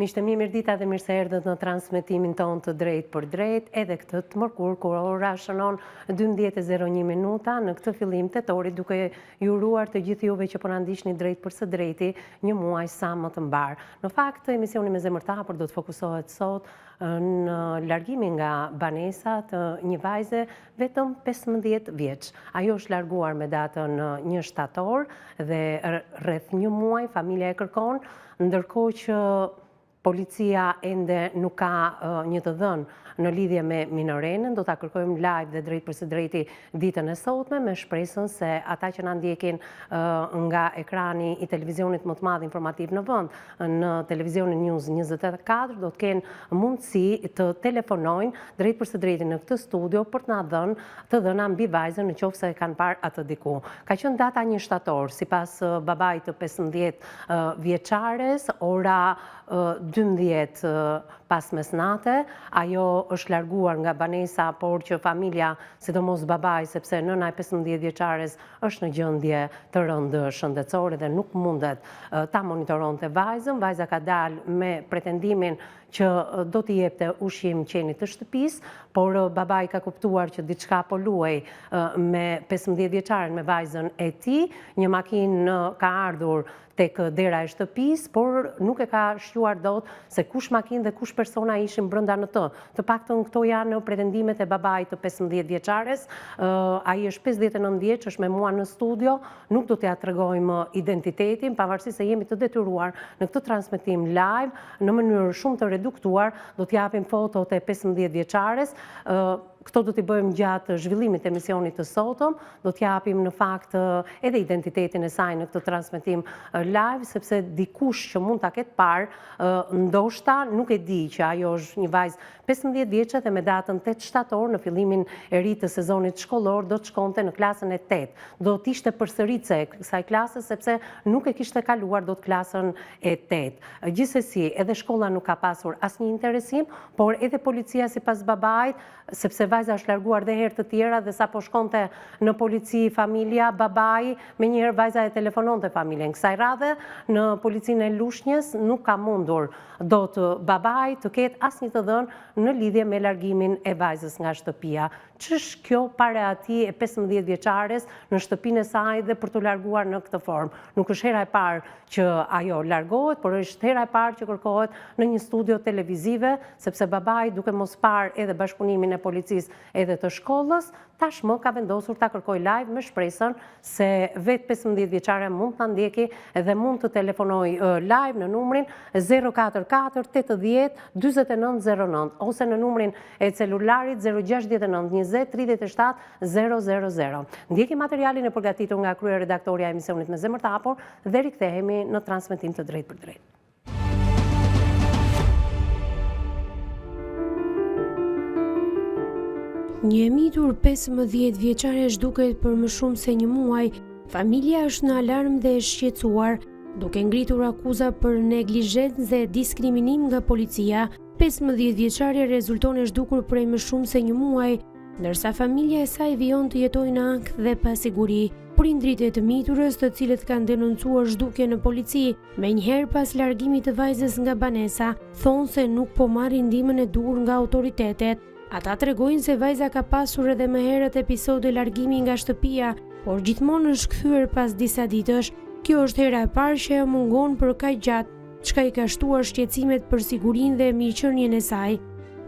Miqtë e mi, mirëdita dhe mirë se erdhët në transmetimin tonë të drejtpërdrejtë, edhe këtë të mërkurë, kur ora shënon 12.01 minuta në këtë fillim tetori, duke ju uruar të gjithë juve që po na ndiqni drejtpërsëdrejti një muaj sa më të mbarë. Në fakt, emisioni me zemër të hapur do të fokusohet sot në largimin nga banesa të një vajze vetëm 15 vjeç. Ajo është larguar me datën 1 shtator dhe rreth një muaj familja e kërkon, ndërkohë që policia ende nuk ka një të dhënë në lidhje me minorenen, do ta kërkojmë live dhe drejtpërsëdrejti ditën e sotme me shpresën se ata që na ndjekin nga ekrani i televizionit më të madh informativ në vend, në televizionin News 24 do të kenë mundësi të telefonojnë drejtpërsëdrejti në këtë studio për të na dhënë të dhëna mbi vajzën në qoftë se e kanë parë atë diku. Ka qenë data 1 shtator, sipas babait të 15 vjeçares, ora 12 pas mesnate, ajo është larguar nga banesa, por që familja, sidomos babai, sepse nëna e 15 vjeçares është në gjendje të rëndë shëndetësore dhe nuk mundet ta monitoronte vajzën. Vajza ka dalë me pretendimin që do t'i jepte ushqim qenit të shtëpisë, por babai ka kuptuar që diçka po luhej me 15 vjeçaren me vajzën e tij, një makinë ka ardhur tek dera e shtëpisë, por nuk e ka shquar dot se kush makinë dhe kush persona ishin brenda në të. Të paktën këto janë pretendimet e babait të 15 vjeçares. Ai është 59 vjeç, është me mua në studio, nuk do t'ia tregojmë identitetin, pavarësisht se jemi të detyruar në këtë transmetim live, në mënyrë shumë të reduktuar, do t'japim fotot e 15 vjeçares. Këto do t'i bëjmë gjatë zhvillimit të emisionit të sotëm, do t'japim në fakt edhe identitetin e saj në këtë transmetim live, sepse dikush që mund ta ketë parë, ndoshta nuk e di që ajo është një vajzë 15 vjeçe dhe me datën 8 shtator në fillimin e ri të sezonit shkollor do të shkonte në klasën e 8. Do të ishte përsëritëse e kësaj klase sepse nuk e kishte kaluar dot klasën e 8. Gjithsesi, edhe shkolla nuk ka pasur asnjë interesim, por edhe policia sipas babait, sepse vajza është larguar dhe herë të tjera dhe sapo shkonte në polici familja, babai, menjëherë vajza e telefononte familjen. Kësaj radhe në policinë e Lushnjes nuk ka mundur dot babai të ketë asnjë të dhënë në lidhje me largimin e vajzës nga shtëpia. Ç'është kjo parehati e 15 vjeçares në shtëpinë e saj dhe për t'u larguar në këtë formë? Nuk është hera e parë që ajo largohet, por është hera e parë që kërkohet në një studio televizive, sepse babai duke mos parë edhe bashkëpunimin e policisë edhe të shkollës, tashmë ka vendosur ta kërkojë live me shpresën se vetë 15 vjeçarja mund të na ndjeki dhe mund të telefonojë live në numrin 044 80 4909 ose në numrin e celularit 069 20 37 000. Ndjekim materialin e përgatitur nga kryeredaktorja e emisionit me zemër të hapur dhe rikthehemi në transmetim të drejtpërdrejtë. Një e mitur 15 vjeçare zhduket për më shumë se një muaj, familja është në alarm dhe e shqetësuar, duke ngritur akuza për neglizhencë dhe diskriminim nga policia. 15 vjeçarja rezulton e zhdukur prej më shumë se një muaj, ndërsa familja e saj vijon të jetojë në ankth dhe pasiguri. Prindërit e të miturës, të cilët kanë denoncuar zhdukjen në polici, menjëherë pas largimit të vajzës nga banesa, thonë se nuk po marrin ndihmën e duhur nga autoritetet. Ata tregojnë se vajza ka pasur edhe më herët episode largimi nga shtëpia, por gjithmonë është kthyer pas disa ditësh. Kjo është hera e parë që ajo mungon për kaq gjatë, çka i ka shtuar shqetësimet për sigurinë dhe mirëqenien e saj.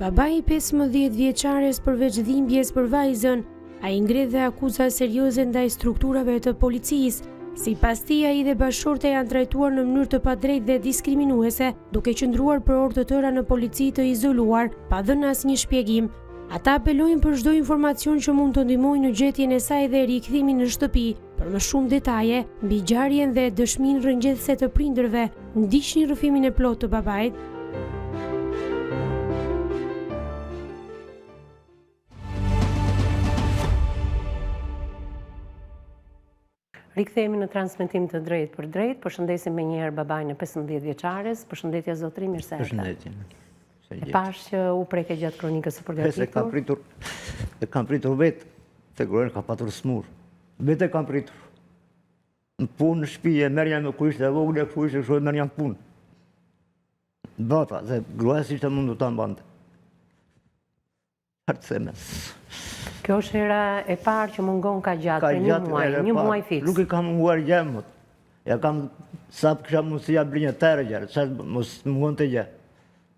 Babai i 15 vjeçares përveç dhimbjes për vajzën, Ai ngre dhe akuza serioze ndaj strukturave të policisë. Sipas tij, ai dhe bashkëshortja janë trajtuar në mënyrë të padrejtë dhe diskriminuese, duke qëndruar për orë të tëra në polici të izoluar, pa dhënë asnjë shpjegim. Ata apelojnë për çdo informacion që mund të ndihmojë në gjetjen e saj dhe rikthimin në shtëpi. Për më shumë detaje mbi ngjarjen dhe dëshminë rrëngjethëse të prindërve, ndiqni rrëfimin e plotë të babait. Rikthehemi në transmetim të drejtpërdrejtë, përshëndesim menjëherë babain e 15 vjeçares, përshëndetje zotëri, mirë se erdhe. Përshëndetje. E pashë që u preke gjatë kronikës së përgatitur. E kam pritur, e kam pritur vetë, të grojnë ka patur sëmurë. Vetë e kam pritur. Në punë, në shpi, e merrja me kur ishte e vogël, e kur ishte kështu e merrja në punë. Bata, dhe gruaja s'ishte mundur ta mbante. Çfarë të them? Kjo është hera e parë që mungon kaq gjatë, për një muaj, një muaj fiks. Nuk i kam munguar gjë më. Ja kam, sa kisha mundësi ja blija tërë gjëra, sa mos mungonte gjë.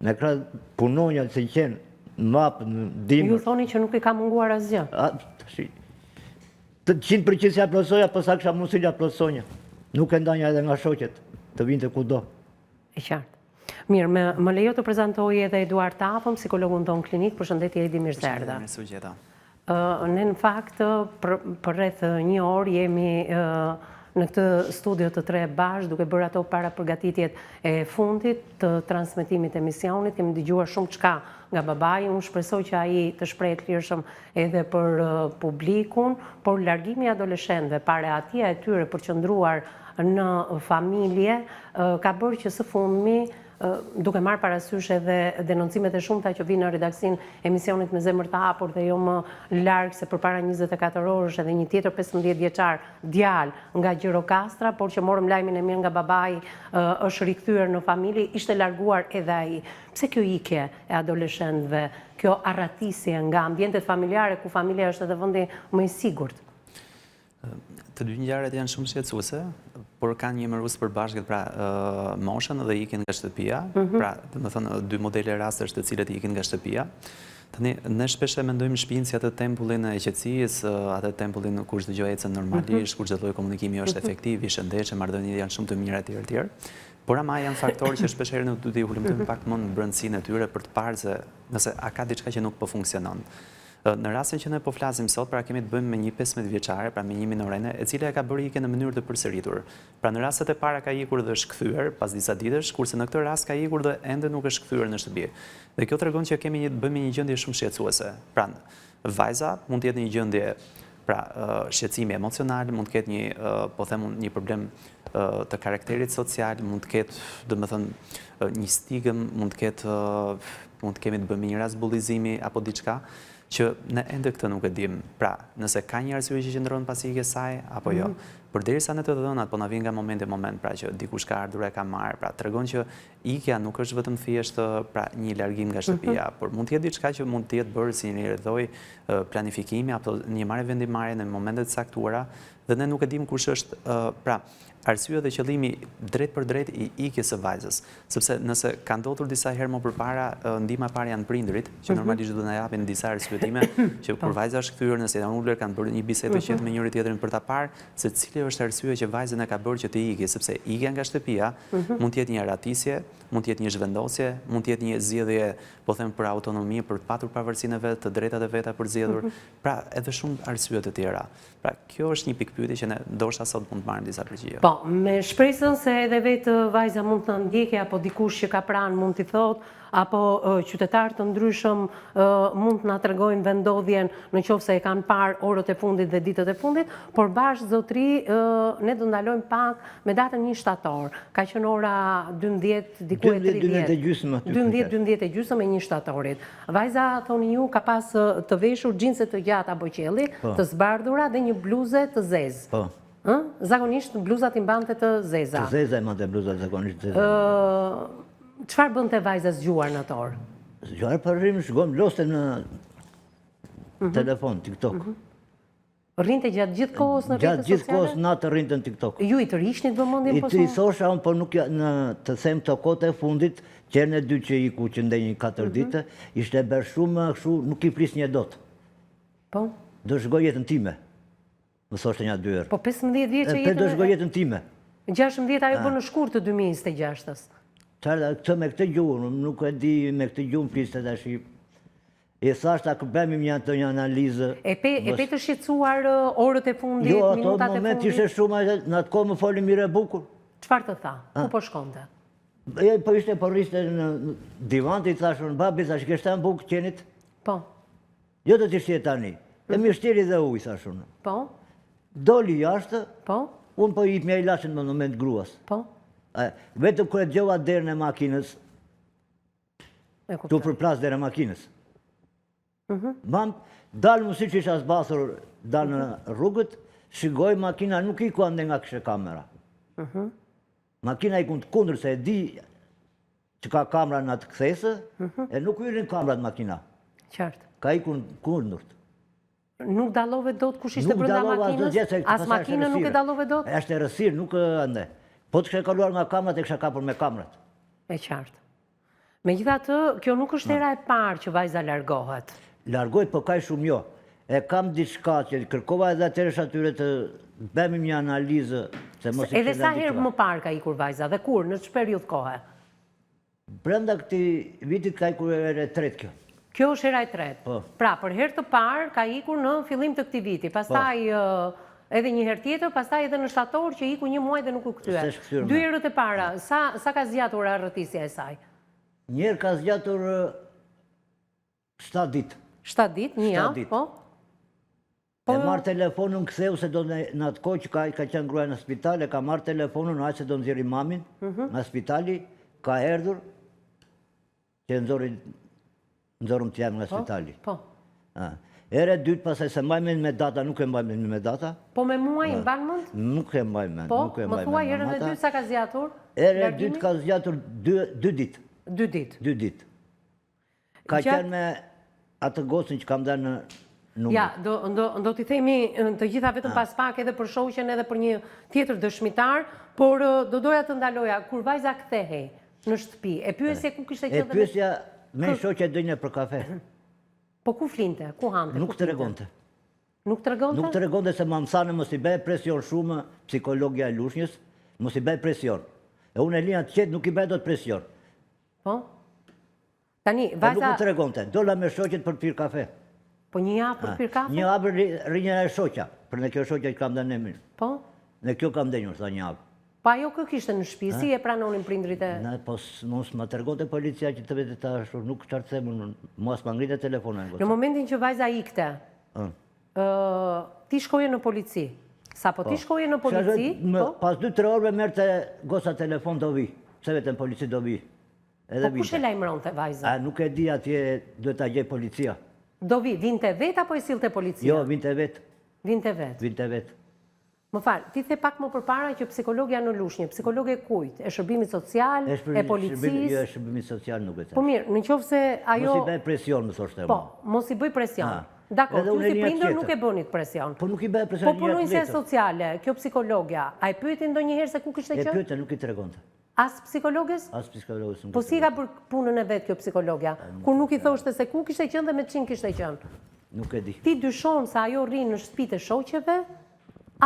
Me krah punonja se qenë, në vapë, në dimër. Ju thoni që nuk i ka munguar asgjë? A, tashi, të 100% s'ja plotësoja, po sa kisha mundësi ja plotësonja. Nuk e ndanja edhe nga shoqet, të vinte kudo. E qartë. Mirë, më, më lejo të prezantoj edhe Eduard Tafën, psikologun tonë klinik. Përshëndetje Edi, mirë se erdhe. Mirë se u gjeta. Ne në fakt për, për rreth një orë jemi në këtë studio të tre bashkë duke bërë ato parapërgatitjet e fundit të transmetimit të emisionit. Kemi dëgjuar shumëçka nga babai, unë shpresoj që ai të shprehet lirshëm edhe për publikun, por largimi i adoleshentëve, parehatia e tyre për të qëndruar në familje, ka bërë që së fundmi duke marrë parasysh edhe denoncimet e shumta që vijnë në redaksinë e emisionit me zemër të hapur dhe jo më larg se përpara 24 orësh edhe një tjetër 15 vjeçar djalë nga Gjirokastra, por që morëm lajmin e mirë nga babai është rikthyer në familje, ishte larguar edhe ai. Pse kjo ikje e adoleshentëve, kjo arratisje nga ambientet familjare ku familja është edhe vendi më i sigurt? Të dy ngjarjet janë shumë shqetësuese, por kanë një emërues të përbashkët, pra moshën dhe ikjen nga shtëpia, mhm. pra, domethënë dy modele rastesh të cilët ikin nga shtëpia. Tani ne shpesh e mendojmë shtëpinë si atë tempullin e qetësisë, atë tempullin ku çdo gjë ecën normalisht, mhm. ku çdo lloj komunikimi është mhm. efektiv, i shëndetshëm, marrëdhëniet janë shumë të mira etj etj. Por ama janë faktorë që shpeshherë ne duhet t'i hulumtojmë pak më në brendësinë e tyre për të parë se nëse a ka diçka që nuk po funksionon. Në rastin që ne po flasim sot, pra kemi të bëjmë me një 15 vjeçare, pra me një minorene, e cila e ka bërë ikjen në mënyrë të përsëritur. Pra në rastet e para ka ikur dhe është kthyer pas disa ditësh, kurse në këtë rast ka ikur dhe ende nuk është kthyer në shtëpi. Dhe kjo tregon që kemi një të bëjmë me një gjendje shumë shqetësuese. Pra, vajza mund të jetë në një gjendje pra shqetësimi emocional, mund të ketë një, po them unë, një problem të karakterit social, mund të ketë, domethënë, një stigmë, mund të ketë mund të kemi të bëjmë me një rast bullizimi apo diçka që ne ende këtë nuk e dimë. Pra, nëse ka një arsye që qëndron pas ikjes saj apo jo. Mm. Përderisa ne të dhënat po na vijnë nga momenti në moment, pra që dikush ka ardhur e ka marrë, pra tregon që ikja nuk është vetëm thjesht pra një largim nga shtëpia, mm -hmm. por mund të jetë diçka që mund të jetë bërë si një rrjedhojë planifikimi apo një marrje vendimmarrje në momente të caktuara dhe ne nuk e dimë kush është pra arsyeja dhe qëllimi drejtpërdrejt i ikjes së vajzës. Sepse nëse ka ndodhur disa herë më përpara, ndihma e parë janë prindërit, që mhm. normalisht do të na japin disa arsyetime, që kur po. vajza është kthyer, nëse janë ulur, kanë bërë një bisedë të qetë mhm. me njëri tjetrin për ta parë se cili është arsyeja që vajzën e ka bërë që të ikë, sepse ikja nga shtëpia mhm. mund të jetë një arratisje, mund të jetë një zhvendosje, mund të jetë një zgjedhje, po them për autonomi, për të patur pavarësinë e vet, të drejtat e veta për zgjedhur, pra edhe shumë arsye të tjera. Pra, kjo është një pikëpyetje që ne ndoshta sot mund të marrim disa përgjigje. Po, me shpresën se edhe vetë vajza mund të na ndjekë apo dikush që ka pranë mund t'i thotë, apo qytetarë të ndryshëm mund të na tregojnë vendndodhjen në qoftë se e kanë parë orët e fundit dhe ditët e fundit, por bashkë zotri ne do ndalojmë pak me datën 1 shtator. Ka qenë ora 12 diku e 30. 12 e gjysmë aty. 12 12 e gjysmë e 1 shtatorit. Vajza, thoni ju, ka pas të veshur xhinse të gjata bojëqielli, po. të zbardhura dhe një bluze të zezë. Po. Ë? Zakonisht bluzat i mbante të zeza. Të zeza i mbante bluzat zakonisht të zeza. Ë, çfarë bënte vajza zgjuar në atë orë? Zgjuar po rrim, shkojmë loste në mhm. telefon, TikTok. Mm -hmm. Rrinte gjatë gjithë kohës në rrjetet sociale? Gjatë gjithë kohës natë rrinte në TikTok. Ju i tërhiqnit vëmendjen po I thosha unë, po nuk në të them këto kohët e fundit, që herën e dytë që iku që ndenji 4 mhm. ditë, ishte bërë shumë kështu, nuk i flisnje dot. Po? Do shikoj jetën time. Më thoshte nja dy herë. Po 15 vjeçe jetën. Do shikoj jetën time. 16 ajo bën në shkurt të 2026-s. Çfarë këtë me këtë gjuhë, nuk e di me këtë gjuhë fliste tash. I thashë ta bëjmë një atë një analizë. E pe, e pe të shqetësuar orët e fundit, jo, minutat e fundit? Jo, ato moment ishte shumë, në atë kohë më foli mirë e bukur. Çfarë të tha? Ku po shkonte? E, po ishte, po rriste në divan, i thashë unë, babi, thashë, kështë në bukë qenit? Po. Jo do t'i shtjej tani. E mi shtjeri dhe ujë, thashë unë. Po. Doli jashtë, Po. unë po i jepja ilaçin në moment gruas. Po. Vetëm kur e dëgjova derën e makinës, Tu përplas dera e makinës. Mhm. Mam, dalë më si që isha zbathur, dalë në mhm. rrugët, shikoj makina nuk iku andej nga kishte kamera. Mhm. Makina iku në të kundër se e di. Që ka kamera në atë kthesë, mhm. e nuk hyrin kamerat makina. Qartë. Ka ikur kundërt. Nuk dallove dot kush ishte brenda makinës? As makinën nuk e dallove dot? Është errësirë, nuk ande. Po të kisha kaluar nga kamerat, e kisha kapur me kamerat. E qartë. Megjithatë, kjo nuk është hera e parë që vajza largohet. Largohet, po kaq shumë jo. E kam diçka që kërkova edhe atëherë atyre të bëjmë një analizë se mos i Edhe sa herë më parë ka ikur vajza dhe kur, në ç'periudhë kohe? Brenda këtij vitit ka ikur hera e tretë kjo. Kjo është hera e tretë. Po. Pra, për herë të parë ka ikur në fillim të këtij viti, pastaj po. edhe një herë tjetër, pastaj edhe në shtator që iku një muaj dhe nuk u kthye. Dy herët e para, sa sa ka zgjatur arratisja e saj? Një herë ka zgjatur 7 ditë. 7 ditë, një javë, po. Po e marr telefonun ktheu se do në, në atë kohë që ka, ka qenë gruaja në spital, e ka marrë telefonun, hajt se do nxjerri mamin mm -hmm. nga spitali, ka erdhur, që e nxori, nxorëm të jemen nga po, spitali. Po, A. Hera e dytë, pastaj s'e mbaj mend me data, nuk e mbaj mend me data. Po me muaj, mban mend? Nuk e mbaj mend, po, nuk e mbaj mend. Po, më thuaj herën e dytë sa ka zgjatur? Hera e dytë ka zgjatur dy, dy ditë. Dy ditë. Dy ditë. Ka qenë me atë gocën që kam dhënë në numër. Ja, do, do, do t'i themi të gjitha vetëm pas pak edhe për shoqen edhe për një tjetër dëshmitar, por do doja të ndaloja, kur vajza kthehej në shtëpi, e pyesje ku kishte qenë? E pyesja me shoqe do një për kafe. Po ku flinte, ku hante? Nuk tregonte. Nuk tregonte? Nuk tregonte se më thanë mos i bëj presion shumë psikologja e Lushnjës, mos i bëj presion. E unë e lija të qetë, nuk i bëj dot presion. Po? Tani, vajza... E nuk më tregonte, dola me shoqet për pirë kafe. Po një javë për pirë kafe? Një javë rrinja e shoqja, për në kjo shoqja që kam dhe në mirë. Po? Në kjo kam ndenjur, tha një javë. Po ajo kë kishte në shtëpi, si e pranonin prindërit e... Në, po mos më tregonte policia që të vete të ashtu, nuk çfarë të them unë, mos ma ngrinte telefonin. Në momentin që vajza ikte, ti shkoje në polici. Sapo ti po. shkoje në polici, po? Pas 2-3 orëve merrte goca telefon do vi, pse vete në polici do vi. Edhe po kush e lajmëronte vajzën? A nuk e di atje duhet ta gjej policia. Do vi, vinte vetë apo e sillte policia? Jo, vinte vetë. Vinte vetë. Vinte vetë. Më fal, ti the pak më përpara që psikologja në Lushnjë, psikologe e kujt? E shërbimit social, e policisë? Jo, e shërbimit social nuk e them. Po mirë, në qoftë se ajo... Mos i bëj presion, më thoshte. Po, mos i bëj presion. Dakord, ju si prindër nuk e bënit presion. Po nuk i bëj presion. Po punonjësja sociale, kjo psikologja, a e pyeti ndonjëherë se ku kishte qenë? E pyete, nuk i tregonte. As psikologes? As psikologes nuk. Po si e ka bërë punën e vet kjo psikologja? Kur nuk i thoshte se ku kishte qenë dhe me çin kishte qenë? Nuk e di. Ti dyshon se ajo rri në shtëpitë e shoqeve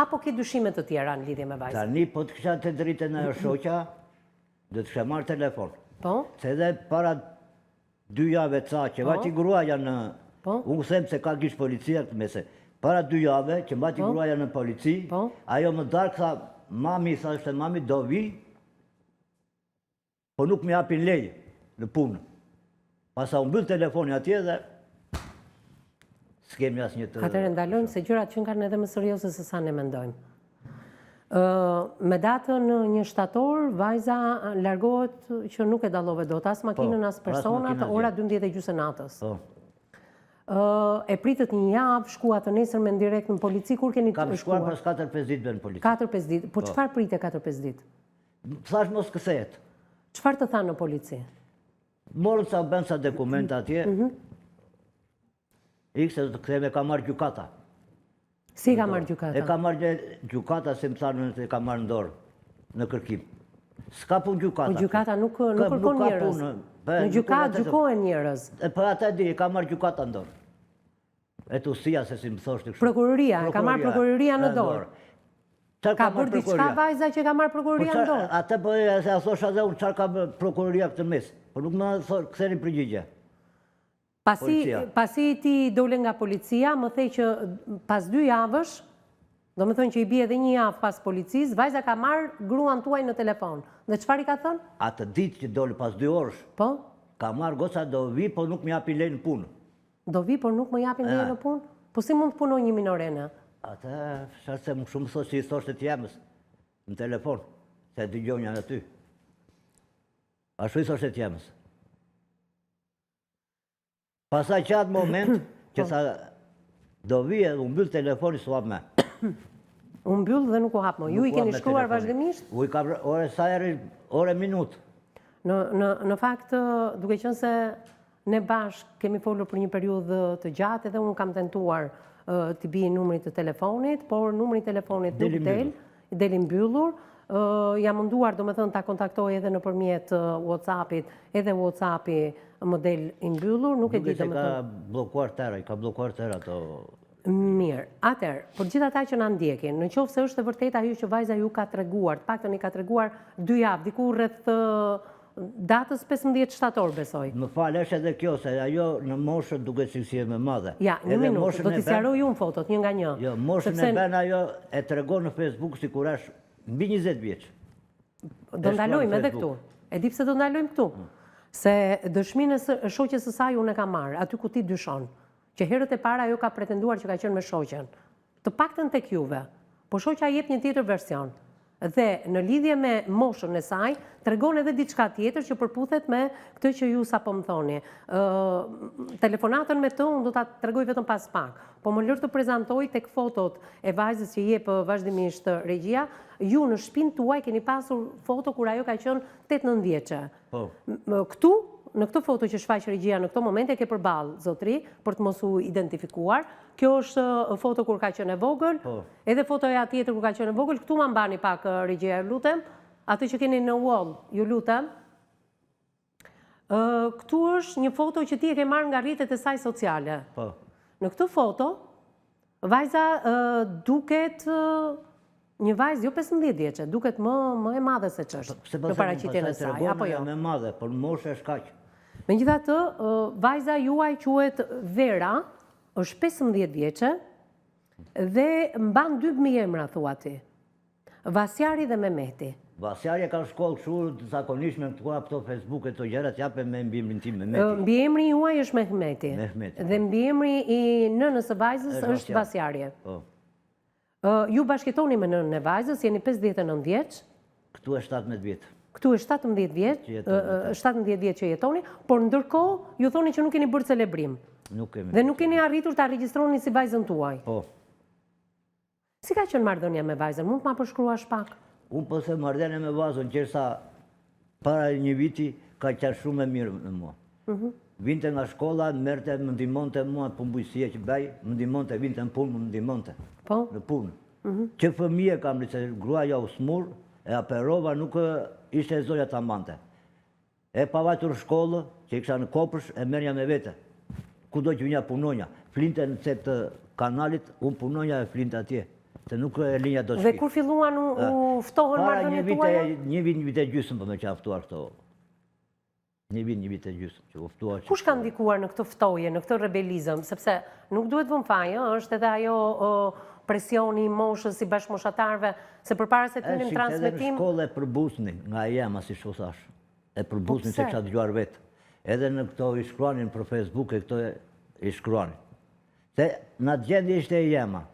apo ke dyshime të tjera në lidhje me vajzën? Tani po të kisha të drejtën ajo shoqja, do të kisha marrë telefon. Po? Se edhe para dy jave ca që po. vajti gruaja në Po. Unë them se ka gisht policia këtë mese. Para dy jave që vajti po. gruaja në polici, po. ajo më darkë tha, mami, tha është mami, do vi, po nuk më japin leje në punë. Pastaj u mbyll telefoni atje dhe s'kemi asnjë të... Atëherë ndalojmë se gjërat qenkan edhe më serioze se sa ne mendojmë. Me datën një shtator, vajza largohet që nuk e dallove dot, as makinën, po, as personat, ora 12 e gjysë natës. Po. E pritët një javë, shkuat të nesërmen direkt në polici, kur keni shkuar? Kam shkuar pas 4-5 ditëve në polici. 4-5 ditë, po, po çfarë prite 4-5 ditë? Thash mos kthehet. Çfarë të thanë në polici? Morën ca bënë ca dokumenta atje, mhm. Ik se do të kthehemi, e ka marrë gjykata. Si e ka marrë gjykata? E ka marrë gjykata, si më thanë, e ka marrë në dorë, në kërkim. S'ka punë gjykata. Po gjykata nuk, nuk kërkon njerëz. Në gjykatë gjykohen njerëz. E për po atë di, e ka marrë gjykata në dorë. E të sia se si më thoshte kështu. Prokuroria, e ka marrë prokuroria në dorë. Ka bërë diçka vajza që ka marrë prokuroria po në dorë. Atë po e thosha dhe unë, çfarë ka bërë prokuroria këtë mes. Po nuk më kthenin përgjigje. Pasi, pasi ti dole nga policia, më the që pas dy javësh, domethënë që i bie edhe një javë pas policisë, vajza ka marrë gruan tuaj në telefon. Dhe çfarë i ka thënë? Atë ditë që doli pas dy orësh. Po? Ka marrë goca do vi, po nuk më japin leje në punë. Do vi, por nuk më japin leje në punë? Po si mund të punojë një minorene? Atë, sa se më shumë thotë si i thoshte të jemës në telefon, se e dëgjonja aty. Ashtu i thoshte të jemës. Pastaj që atë moment, që po. tha, do vije, u mbyll telefoni, s'u hap më. U mbyll dhe nuk u hap më. Ju i keni shkruar vazhdimisht? U i kam, ore sa herë, ore minutë. Në, në, në fakt, duke qenë se ne bashkë kemi folur për një periudhë të gjatë edhe unë kam tentuar t'i bij numrit të telefonit, por numri i telefonit nuk del, del i mbyllur. Jam munduar, domethënë, ta kontaktoj edhe nëpërmjet Whatsappit, edhe Whatsappi më del i mbyllur, nuk e di, domethënë. Duket se ka bllokuar tëra, i ka bllokuar tëra ato Mirë. Atëherë, për gjithë ata që na ndjekin, në qoftë se është e vërtetë ajo që vajza ju ka treguar, të paktën i ka treguar dy javë, diku rreth datës 15 shtator besoj. Më fal, është edhe kjo se ajo në moshë duket si si e më madhe. Ja, një minutë, do t'i sqaroj unë fotot një nga një. Jo, moshën e bën ajo e tregon në Facebook sikur është mbi 20 vjeç. Do ndalojmë edhe këtu. E di pse do ndalojmë këtu? Mm. Se dëshminë e shoqes së saj unë e kam marrë, aty ku ti dyshon. Që herët e para ajo ka pretenduar që ka qenë me shoqen. Të paktën tek juve. Po shoqja jep një tjetër version. Dhe në lidhje me moshën e saj, tregon edhe diçka tjetër që përputhet me këtë që ju sapo më thoni. Ë telefonatën me të unë do ta tregoj vetëm pas pak. Po më lër të prezantoj tek fotot e vajzës që jep vazhdimisht regjia, ju në shpinë tuaj keni pasur foto kur ajo ka qenë 8-9 vjeçe. Po. Këtu, në këtë foto që shfaq regjia në këto momente, ke përballë, zotri, për të mos u identifikuar. Kjo është foto kur ka qenë e vogël, po. edhe fotoja tjetër kur ka qenë e vogël, këtu ma mbani pak regjia, ju lutem, atë që keni në wall, ju lutem. Këtu është një foto që ti e ke marrë nga rrjetet e saj sociale. Po. Në këtë foto, vajza duket një vajzë jo 15 vjeçe, duket më më e madhe se ç'është po, në paraqitjen e saj, apo jo? Më e madhe, por mosha është kaq. Megjithatë, vajza juaj quhet Vera, është 15 vjeçe dhe mban dy mbiemra thua ti. Vasjari dhe Mehmeti. Vasjari e ka në shkollë kështu të zakonishme këtu këto Facebook e këto gjërat japen me mbiemrin tim Mehmeti. Mbiemri juaj është Mehmeti. Mehmeti. Dhe mbiemri i nënës së vajzës është Vasjari. Po. Ju bashkëjetoni me nënën e vajzës, jeni 59 vjeç. Këtu e 17 vjet. Këtu e 17 vjet, 17 vjet që jetoni, por ndërkohë ju thoni që nuk keni bërë celebrim. Nuk kemi. Dhe nuk keni arritur ta regjistroni si vajzën tuaj. Po. Si ka qenë marrëdhënia me vajzën? Mund të ma përshkruash pak? Unë po them marrëdhënia me vajzën gjersa para një viti ka qenë shumë e mirë me mua. Mhm. Vinte nga shkolla, merrte, më ndihmonte mua punë bujqësie që bëj, më ndihmonte, vinte në punë, më ndihmonte. Po. Në punë. Mhm. Që fëmijë kam rrit, se gruaja u smur, e operova, nuk ishte e zonja ta mbante. E pa vajtur në shkollë, që i kisha në kopsht, e merrja me vete. Kudo që vinja punonja. Flinte në cep të kanalit, unë punonja e flinte atje. Se nuk e linja dot Dhe kur filluan u ftohën marrëdhëniet tuaja? Një vit, një vit e gjysmë po me që ftuar këto. Një vit, një vit e gjysmë që u ftuar. Kush ka ndikuar në këtë ftohje, në këtë rebelizëm? Sepse nuk duhet vënë faj, është edhe ajo presioni i moshës i bashkëmoshatarëve, se përpara se të hynim në transmetim... Edhe në shkollë e përbuznin, nga e jema, siç u thashë. E përbuznin po se kisha dëgjuar vetë. Edhe në këto i shkruanin për Facebook e këto i shkruanin. Se në atë gjendje ishte e jema.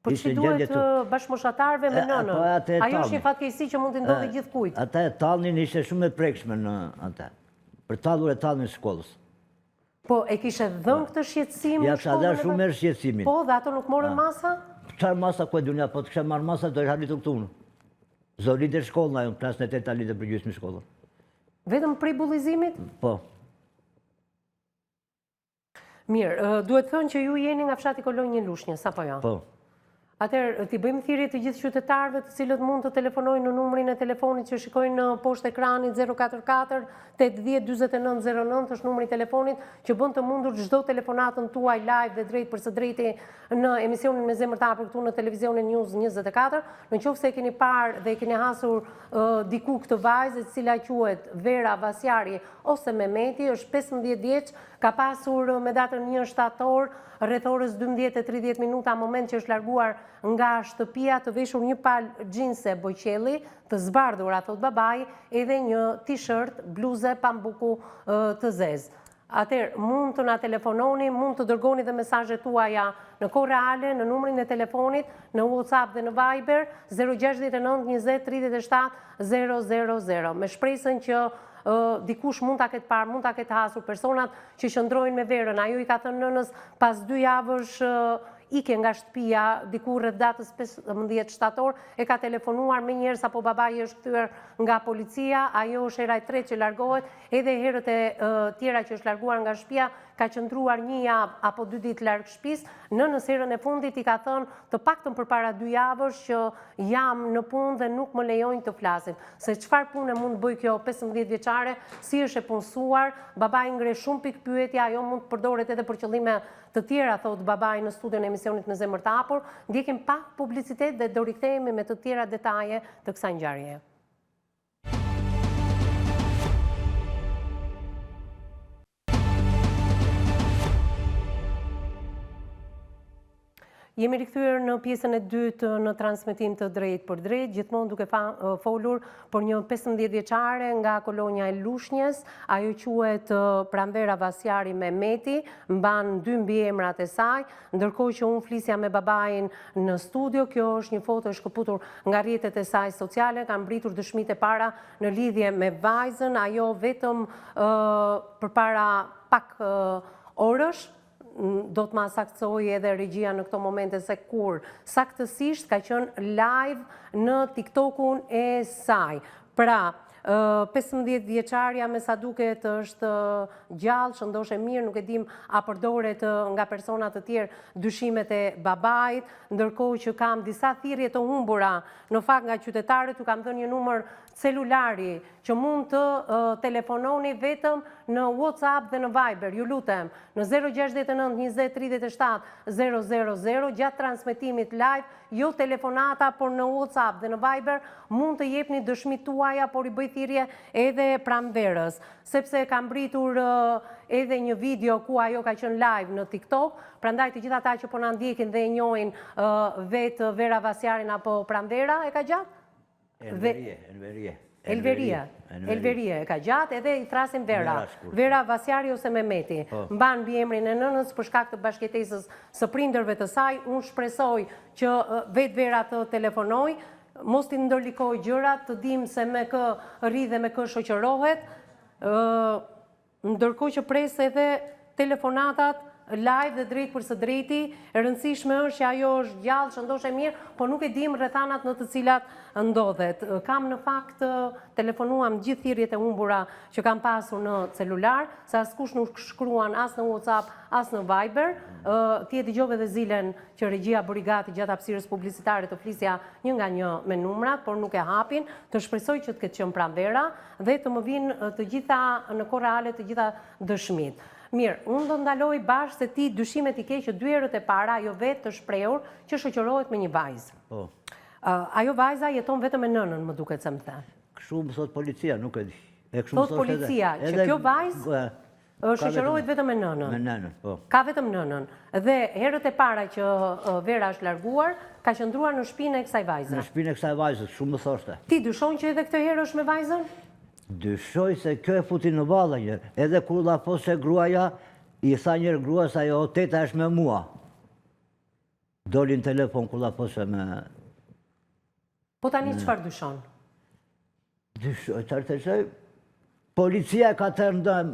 Po ç'i duhet bashkëmoshatarëve me nënën? Po, Ajo është një fatkeqësi që mund t'i ndodhë gjithkujt. Ata e tallnin ishte shumë e prekshme në atë. Për tallur e tallnin shkollës. Po e kishe dhënë këtë shqetësim në shkollën? Ja kisha dhënë shumë herë shqetësimin. Po dhe ato nuk morën masa? Çfarë masa ku e di unë, po të kisha marrë masa do isha arritur këtu unë. S'do linte shkollën ajo, në klasën e tetë ta linte për gjysmë shkollën. Vetëm prej bullizimit? Po. Mirë, duhet thënë që ju jeni nga fshati Kolonjë e Lushnjës, apo jo? Po. Atëherë, t'i bëjmë thirrje të gjithë qytetarëve të cilët mund të telefonojnë në numrin e telefonit që shikojnë poshtë ekranit 044 80 49 09 është numri i telefonit që bën të mundur çdo telefonatën tuaj live dhe drejt për së drejti në emisionin me zemër të hapur këtu në televizionin News 24. Në qoftë se e keni parë dhe e keni hasur diku këtë vajzë e cila quhet Vera Vasjari ose Mehmeti, është 15 vjeç, Ka pasur me datën një shtator, rreth orës 12:30 minuta, moment që është larguar nga shtëpia të veshur një palë xhinse bojëqielli, të zbardhura, thotë babai, edhe një t-shirt, bluze pambuku të zezë. Atëherë, mund të na telefononi, mund të dërgoni dhe mesazhet tuaja në kohë reale, në numrin e telefonit, në WhatsApp dhe në Viber, 069 20 37 000, me shpresën që dikush mund ta ketë parë, mund ta ketë hasur, personat që qëndrojnë me Verën, ajo i ka thënë nënës pas dy javësh Ikje nga shtëpia, diku rreth datës 15 shtator, e ka telefonuar menjëherë sapo babai është kthyer nga policia, ajo është hera e tretë që largohet, edhe herët e tjera që është larguar nga shtëpia, ka qëndruar një javë apo dy ditë larg shtëpisë, nënës herën e fundit i ka thënë të paktën përpara dy javësh që jam në punë dhe nuk më lejojnë të flasim. Se çfarë pune mund të bëjë kjo 15 vjeçare, si është e punësuar, babai ngre shumë pikëpyetje, ajo mund të përdoret edhe për qëllime të tjera, thotë babai në studion e emisionit me zemër të hapur. Ndjekim pak publicitet dhe do rikthehemi me të tjera detaje të kësaj ngjarjeje. Jemi rikthyer në pjesën e dytë në transmetim të drejtpërdrejtë, gjithmonë duke folur për një 15 vjeçare nga Kolonja e Lushnjes, ajo quhet Pranvera Vasjari Mehmeti, mban dy mbiemrat e saj, ndërkohë që unë flisja me babain në studio, kjo është një foto e shkëputur nga rrjetet e saj sociale, kanë mbërritur dëshmitë e para në lidhje me vajzën, ajo vetëm përpara pak orësh, do të ma saktësojë edhe regjia në këto momente se kur saktësisht ka qenë live në TikTokun e saj. Pra, 15 vjeçarja me sa duket është gjallë, shëndoshë e mirë, nuk e dim a përdoret nga persona të tjerë dyshimet e babait, ndërkohë që kam disa thirrje të humbura, në fakt nga qytetarët ju kam dhënë një numër celulari që mund të telefononi vetëm në WhatsApp dhe në Viber, ju lutem, në 069 20 37 000 gjatë transmetimit live, jo telefonata, por në WhatsApp dhe në Viber mund të jepni dëshmitë tuaja, por i bëj thirrje edhe Pranverës, sepse ka mbërritur edhe një video ku ajo ka qenë live në TikTok, prandaj të gjithë ata që po na ndjekin dhe e njohin vetë Vera Vasjarin apo Pranvera, e ka gjatë? Elverie, Elverie. Elverie, Elverie, e ka gjatë edhe i thërrasim Vera. Vera Vasjari ose Mehmeti. Po. Mban mbiemrin e nënës për shkak të bashkëjetesës së prindërve të saj. Unë shpresoj që vetë Vera të telefonojë, mos t'i ndërlikojë gjërat, të dimë se me kë rri dhe me kë shoqërohet. Ndërkohë që pres edhe telefonatat live dhe drejt për së drejti, e rëndësishme është që ajo është gjallë, shëndoshë e mirë, po nuk e dimë rrethanat në të cilat ndodhet. Kam në fakt telefonuam gjithë thirrjet e humbura që kam pasur në celular, se askush nuk shkruan as në WhatsApp, as në Viber. Ti e dëgjove dhe zilen që regjia bëri gati gjatë hapësirës publicitare të flisja një nga një me numrat, por nuk e hapin. Të shpresoj që të ketë qenë Pranvera. Dhe të më vijnë të gjitha në kohë reale të gjitha dëshmitë. Mirë, unë do ndaloj bash se ti dyshimet i ke që dy herët e para ajo vetë është shprehur që shoqërohet me një vajzë. Po. Ajo vajza jeton vetëm me nënën, më duket se më the. Kështu më thotë policia, nuk e di. E kështu më thotë policia, që kjo vajzë Shoqërohet vetëm me nënën. Me nënën, po. Ka vetëm nënën. Dhe herët e para që Vera është larguar, ka qëndruar në shpinë e kësaj vajze. Në shpinë e kësaj vajze, kështu më thoshte. Ti dyshon që edhe këtë herë është me vajzën? Dyshoj se kjo e futi në valle njëherë. Edhe kur llafose gruaja, i tha njëherë gruas ajo teta është me mua. Doli në telefon kur llafose me... Po tani çfarë dyshon? Dyshoj, çfarë të dyshoj? Policia e ka të rëndëm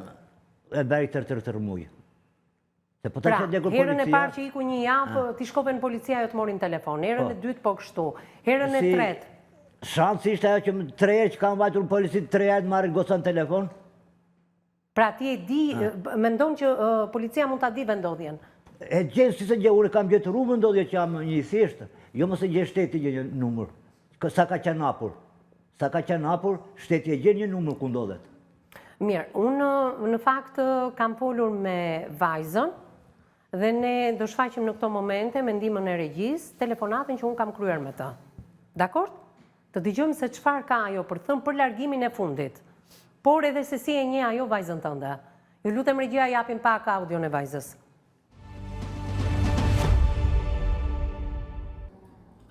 e bëri tërë tërë tërë mujë. Se po ta pra, herën e parë që iku një javë, ti shkove në polici ajo të mori në telefon, herën po. e dytë po kështu, herën e tretë. Shansi ishte ajo që tre herë që kam vajtur në polici, tre herë të marrin goca në telefon. Pra ti e di, mendon që policia mund ta di vendndodhjen? E gjen si s'e gjen, unë kam gjetur unë vendndodhje që jam një i thjeshtë, jo mos e gjen shteti një numër, sa ka qenë hapur, sa ka qenë hapur, shteti e gjen një numër ku ndodhet. Mirë, unë në fakt kam folur me vajzën dhe ne do shfaqim në këto momente me ndihmën e regjisë telefonatën që unë kam kryer me të. Dakord? Të dëgjojmë se çfarë ka ajo për të thënë për largimin e fundit, por edhe se si e njeh ajo vajzën tënde. Ju lutem regjia japim pak audion e vajzës.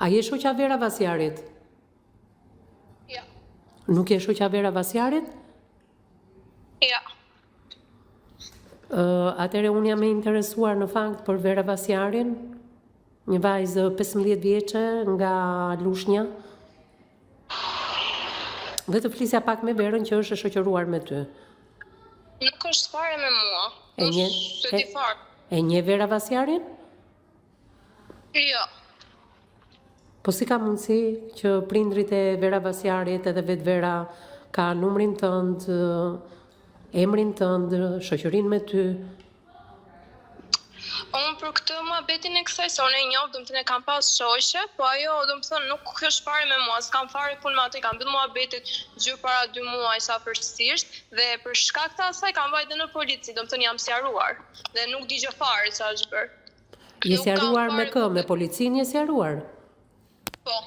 A je shoqja Vera Vasjarit? Jo. Nuk je shoqja Vera Vasjarit? Jo. Atëherë unë jam e interesuar në fakt për Vera Vasjarin. Një vajzë 15 vjeçe nga Lushnja. Dhe të flisja pak me Verën që është e shoqëruar me ty. Nuk është fare me mua. E njeh, e, e njeh Vera Vasjarin? Jo. Po si ka mundësi që prindrit e Vera Vasjarit edhe vetë Vera ka numrin tënd, emrin tënd, shoqërinë me ty? Unë për këtë muhabetin e kësaj se unë e njoh, domethënë e kam pas shoqe, po ajo domethënë nuk është fare me mua, s'kam fare punë me atë, i kam mbyll muhabetet gjë para dy muajsh afërsisht dhe për shkak të asaj kam vajt dhe në polici, domethënë jam sqaruar dhe nuk di gjë fare ça është bërë. Je sqaruar me kë, me policinë je sqaruar? Po.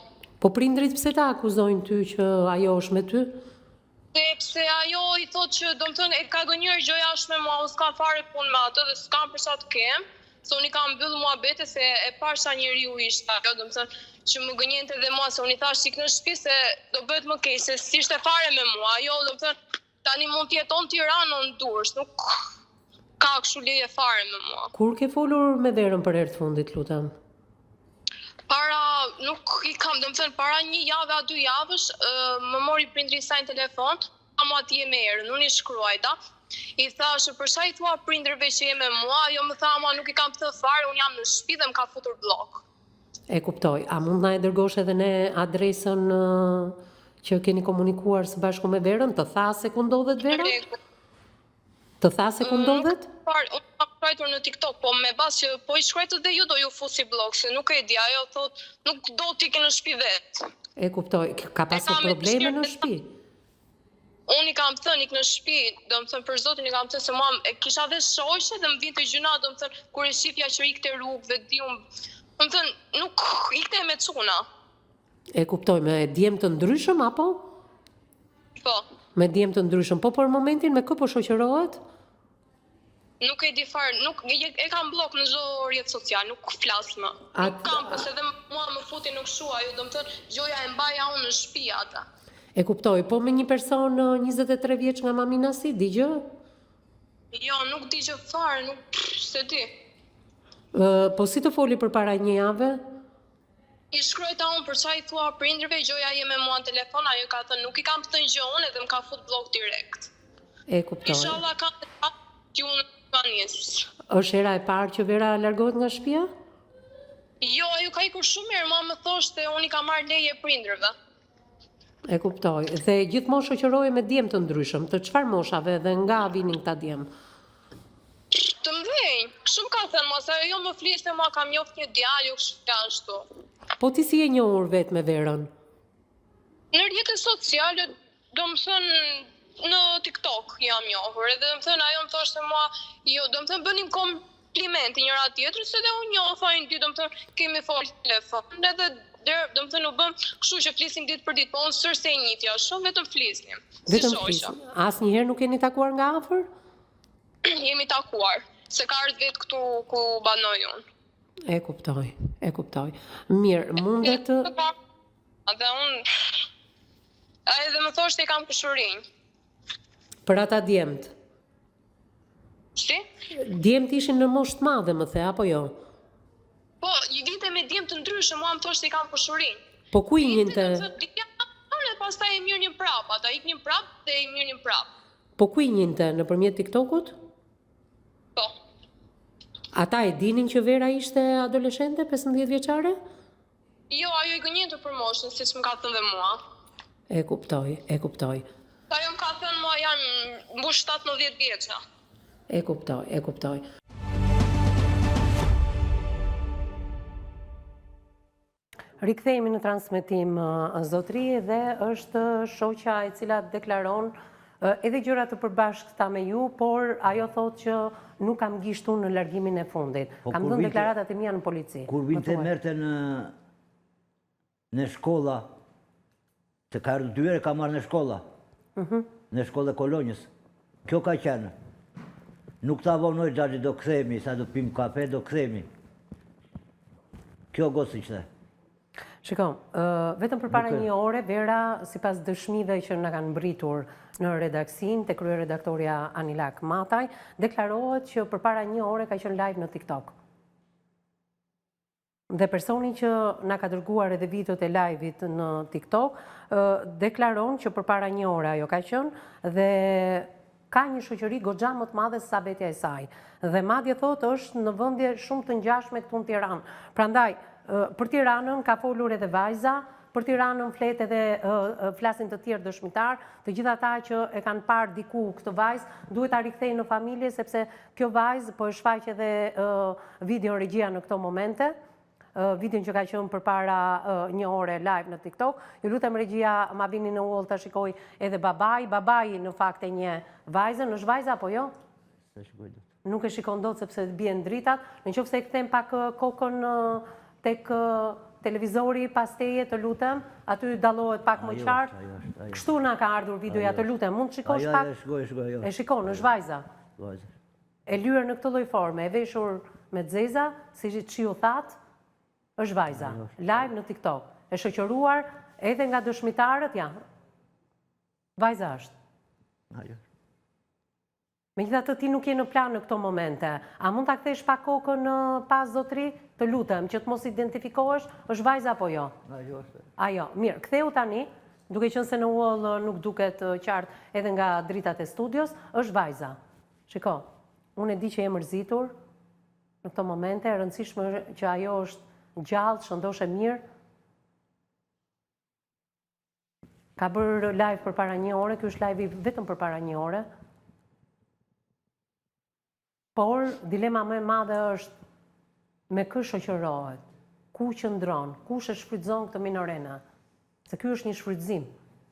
Po prindrit pse të akuzojnë ty që ajo është me ty? Sepse ajo i thotë që domethënë e ka gënjyer gjoja është me mua, unë s'kam fare punë me atë dhe s'kam për ça të kem, se unë i kam mbyllë muhabete se e pashë ça njeriu ishte ajo, domethënë që më gënjente dhe mua se unë i thashë ik në shtëpi se do bëhet më keq se s'ishte fare me mua. Ajo domethënë Tani mund të jetë o në Tiranë o në Durrës, nuk ka kështu lidhje fare me mua. Kur ke folur me Verën për herë të fundit, lutem? Para, nuk i kam, domethënë, para një jave a dy javësh, më mori prindri i saj në telefon, tha mua ti je me Erën, unë i shkruajta, i thashë, për ça i thua prindërve që je me mua, ajo më tha, ama nuk i kam thënë fare, unë jam në shtëpi dhe më ka futur bllok. E kuptoj. A mund na e dërgosh edhe ne adresën që keni komunikuar së bashku me Verën? Të tha se ku ndodhet Vera? Të tha se ku ndodhet? Fare, unë kam shkruajtur në TikTok, po me bazë që po i shkruajtët dhe ju do ju fusi bllok, se nuk e di, ajo thotë nuk do të ikë në shtëpi vetë. E kuptoj. Ka pasur probleme në shtëpi? Unë i kam thënë ik në shtëpi, domethënë për zotin i kam thënë se mua e kisha dhe shoqe dhe më vinte gjynah, domethënë kur e shifja që ikte rrugëve, di unë, domethënë nuk ikte me çuna. E kuptoj, me djem të ndryshëm apo? Po. Me djem të ndryshëm. Po për momentin me kë po shoqërohet? Nuk e di fare, nuk e kam bllok në çdo rrjet social, nuk flas më. Nuk kam, po se dhe mua më futi në kështu ajo, domethënë gjoja e mbaja unë në shtëpi atë. E kuptoj, po me një person 23 vjeç nga Maminasi, di gjë? Jo, nuk di gjë fare, nuk s'e di. Po si të foli përpara një jave? I shkruajta unë për ça i thua prindërve gjoja je me mua në telefon ajo ka thënë nuk i kam thënë gjë unë edhe më ka fut bllok direkt. E kuptoj. Ishalla kam që unë ma nis. Është hera e parë që Vera largohet nga shtëpia? Jo, ajo ka ikur shumë herë, mua më thoshte unë i kam marrë leje prindërve. E kuptoj. Dhe gjithmonë shoqërohej me djem të ndryshëm, të çfarë moshave dhe nga vinin këta djem? Të mëdhenj. Kështu më ka thënë mua, se ajo më fliste mua kam njoft një djalë, jo kështu e ashtu. Po ti si je njohur vetë me Verën? Në rrjete sociale, domethënë në TikTok jam njohur, edhe domethënë ajo më thoshte mua, jo, domethënë bënim komplimente njëra tjetrës edhe unë njoha një ditë, domethënë kemi fol telefon, edhe der, domethënë u bëm kështu që flisnim ditë për ditë, po unë s'është se e njihja shumë, vetëm flisnim. Si vetëm flisnim. Asnjëherë nuk jeni takuar nga afër? Jemi takuar, se ka ardhur vetë këtu ku banoj unë. E kuptoj, e kuptoj. Mirë, mundet të Dhe unë edhe më thoshte i kam kushërinj. Për ata djemtë? Si? Djemtë ishin në moshë të madhe, më the, apo jo? Po, i vinte me djem të ndryshëm, mua më thoshte i kam kushërinj. Po ku i njihte? Dhe pastaj i mirrnin prap, ata iknin prap dhe i mirrnin prap. Po ku i njihte, nëpërmjet TikTokut? Po. Ata e dinin që Vera ishte adoleshente, 15 vjeçare? Jo, ajo i gënjente për moshën, siç më ka thënë dhe mua. E kuptoj, e kuptoj. Ajo më ka thënë mua jam mbush 17 vjeçe. E kuptoj, e kuptoj. Rikthehemi në transmetim zotëri dhe është shoqja e cila deklaron edhe gjëra të përbashkëta me ju, por ajo thotë që nuk kam gisht unë në largimin e fundit. Po, kam dhënë deklaratat e mia në polici. Kur vinte merrte në në shkolla, të ka ardhur dy herë ka marrë në shkolla. Mhm. Në shkollë e Kolonjës. Kjo ka qenë. Nuk ta vonoj xhaxhi do kthehemi, sa do pim kafe do kthehemi. Kjo gocë ishte. Shiko, vetëm përpara një ore, Vera, sipas dëshmive që na kanë mbërritur në redaksinë, te kryeredaktorja Anilak Mataj, deklarohet që përpara një ore ka qenë live në TikTok. Dhe personi që na ka dërguar edhe videot e live-it në TikTok, deklaron që përpara një ore ajo ka qenë dhe ka një shoqëri goxha më të madhe se sa vetja e saj. Dhe madje thotë është në vende shumë të ngjashme këtu në Tiranë. Prandaj, Për Tiranën ka folur edhe vajza, për Tiranën flet edhe flasin të tjerë dëshmitarë, të gjithë ata që e kanë parë diku këtë vajzë, duhet ta rikthejnë në familje sepse kjo vajzë po e shfaq edhe videon regjia në këto momente, videon që ka qenë përpara një ore live në TikTok. Ju lutem regjia ma vini në wall ta shikojë edhe babai, babai në fakt e njeh vajzën, është vajza apo jo? S'e shikoj dot. Nuk e shikon dot sepse bien dritat. Në qoftë se e kthen pak kokën tek televizori pas teje, të lutem, aty dallohet pak më qartë. Kështu na ka ardhur videoja, të lutem, mund të shikosh pak? E shikoj, e shikoj, jo. E shikon, është vajza. Vajza. E lyer në këtë lloj forme, e veshur me të zeza, siç ju thatë, është vajza. Live në TikTok. E shoqëruar edhe nga dëshmitarët, ja. Vajza është. Ajo. Megjithatë ti nuk je në plan në këto momente. A mund ta kthesh pak kokën pas zotri? Të lutem, që të mos identifikohesh, është vajza apo jo? Ajo është. Ajo, mirë, ktheu tani, duke qenë se në wall nuk duket qartë edhe nga dritat e studios, është vajza. Shiko, unë e di që je mërzitur në këto momente, e rëndësishme është që ajo është gjallë, shëndoshë e mirë, Ka bërë live përpara një ore, ky është live-i vetëm përpara një ore. Por, dilema më e madhe është me kë shoqërohet, ku qëndron, kush e shfrytëzon këtë minorene. Se ky është një shfrytëzim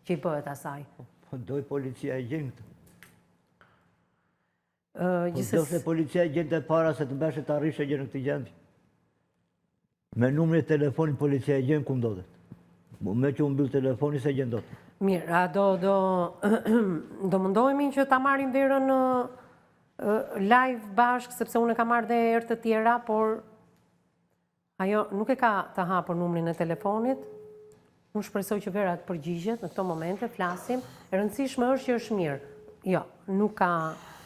që i bëhet asaj. Po doj policia e gjen këtë. Po do se policia e gjente para se të mbeshe të arrishe gjë në këtë gjendje. Me numrin e telefonit policia e gjen ku ndodhet. Po meqë u mbyll telefoni s'e gjen dot. Mirë, a do do do mundohemi që ta marrim Verën në live bashkë sepse unë e kam marrë dhe herë të tjera, por Ajo nuk e ka të hapur numrin e telefonit. Unë shpresoj që Vera të përgjigjet në këto momente, flasim. E rëndësishme është që është mirë. Jo, nuk ka,